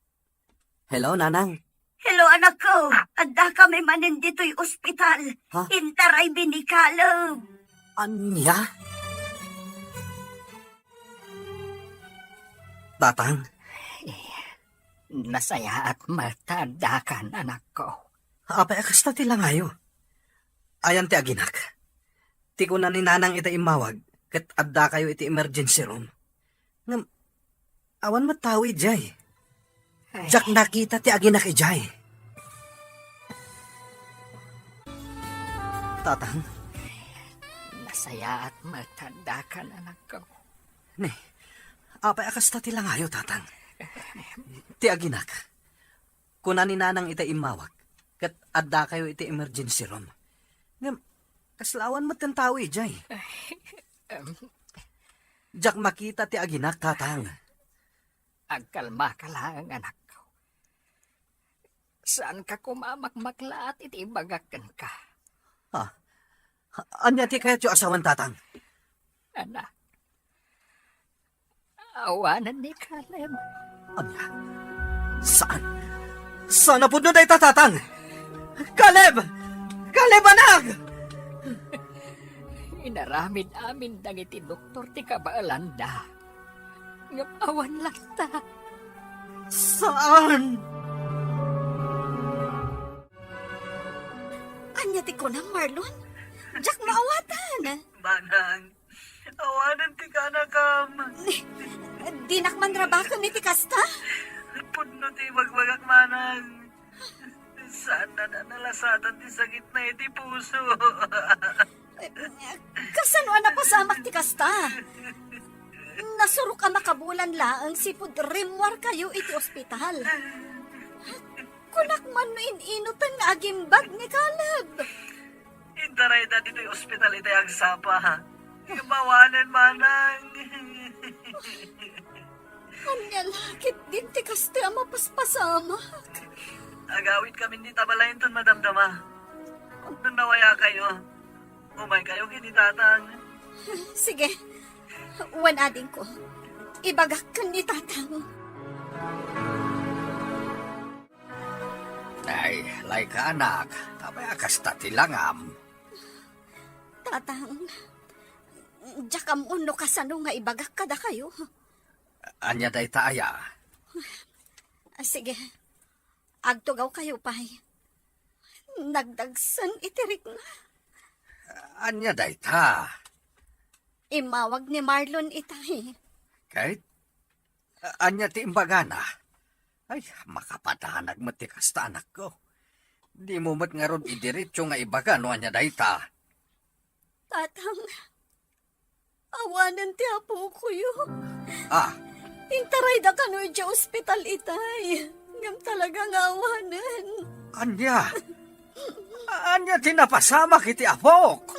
hello, Nanang. Hello, anakko. Addakami manen ditoy ospital. Ha? Intaraymi ni Caleb. Ania? Tatang? Eh, nasayaat met ta addakan, anakko. Apay a kasta ti langayo? Ayan ti aginak. Ti kuna ni Nanang ita immawag, ket addakayo iti emergency room. Ngem, awan met tao idiay. Ay. Diak nakita ti aginak idiay. Tatang? Nasayaat met ta addakan, anakko. Ne, apay a kasta ti langayo, Tatang? Ti aginak. Kuna ni Nanang ita immawag, ket addakayo iti emergency room. Ngem, kasla awan met ti tao idiay. Em. Diak makita ti aginak, Tatang. Agkalmaka laeng, anakko. Saanka koma a makmaklaat iti ibagak kenka. Ha? Ania ti kayatyo a sawen, Tatang? Anak, awanen ni Caleb. Ania? Saan? Saan a pudno dayta, Tatang? Caleb! Caleb, anak! Inaramid amin dagiti doktor ti kabaelanda. Ngem awan latta. Saan? Ania ti kunam, Marlon? Diak maawatan. Manang, awanen ti kaanakam. Dinak manrabaken iti kasta? Pudno ti ibagbagak, Manang. Saanna a nalasatan ti sakitna iti puso. Kasano a napasamak ti kasta? Nasurok a makabulan laeng sipud rimmuarkayo iti ospital. Kunak man no in-inutan nga agimbag ni Caleb. Intarayda ditoy ospital itay agsapa. Ngem awanen, Manang. Ania la ketdin ti kasta a mapaspasamak? Agawidkamin dita balay inton madamdama. No nawayakayo, umaykayo ken ni Tatang. Sige. Wen adingko. Ibagak ken ni Tatang. Ay, layka, anak. Apay a kasta ti langam? Tatang, diak ammon no kasano nga ibagak kadakayo. Ania dayta aya? Ah, sige. Agtugawkayo pay. Nagdagsen iti rikna. Ania dayta? Immawag ni Marlon itay. Kate? Ania ti imbagana? Ay, makapadanag met ti kasta, anakko. Dimo met ngarud idiretso nga ibaga no ania dayta. Tatang, awanen ti apokoyo. Ah. Intarayda kano idiay ospital itay. Ngem talaga nga awanen. Ania? Ania ti napasamak iti apok?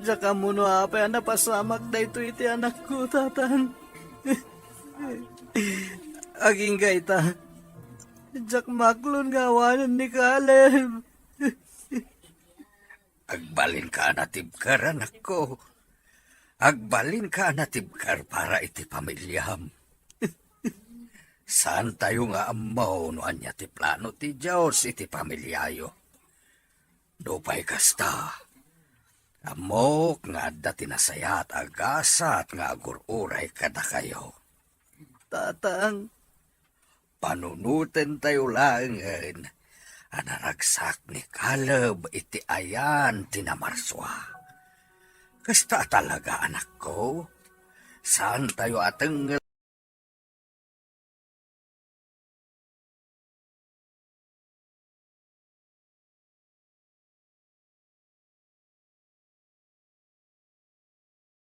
Diak ammo no apay a napasamak daytoy iti anakko, Tatang. Agingga ita, diak maklon nga awanen ni Caleb. Agbalinka a natibker, anakko. Agbalinka a natibker para iti pamiliam. Saantayo nga ammo no ania ti plano ti Dios iti pamiliayo. Nupay kasta, ammok nga adda ti nasayaat a gasat nga agur-uray kadakayo. Tatang, panunotentayo laengen a naragsak ni Caleb iti ayan ti namarsua. Kasta talaga, anakko. Saantayo a tengngel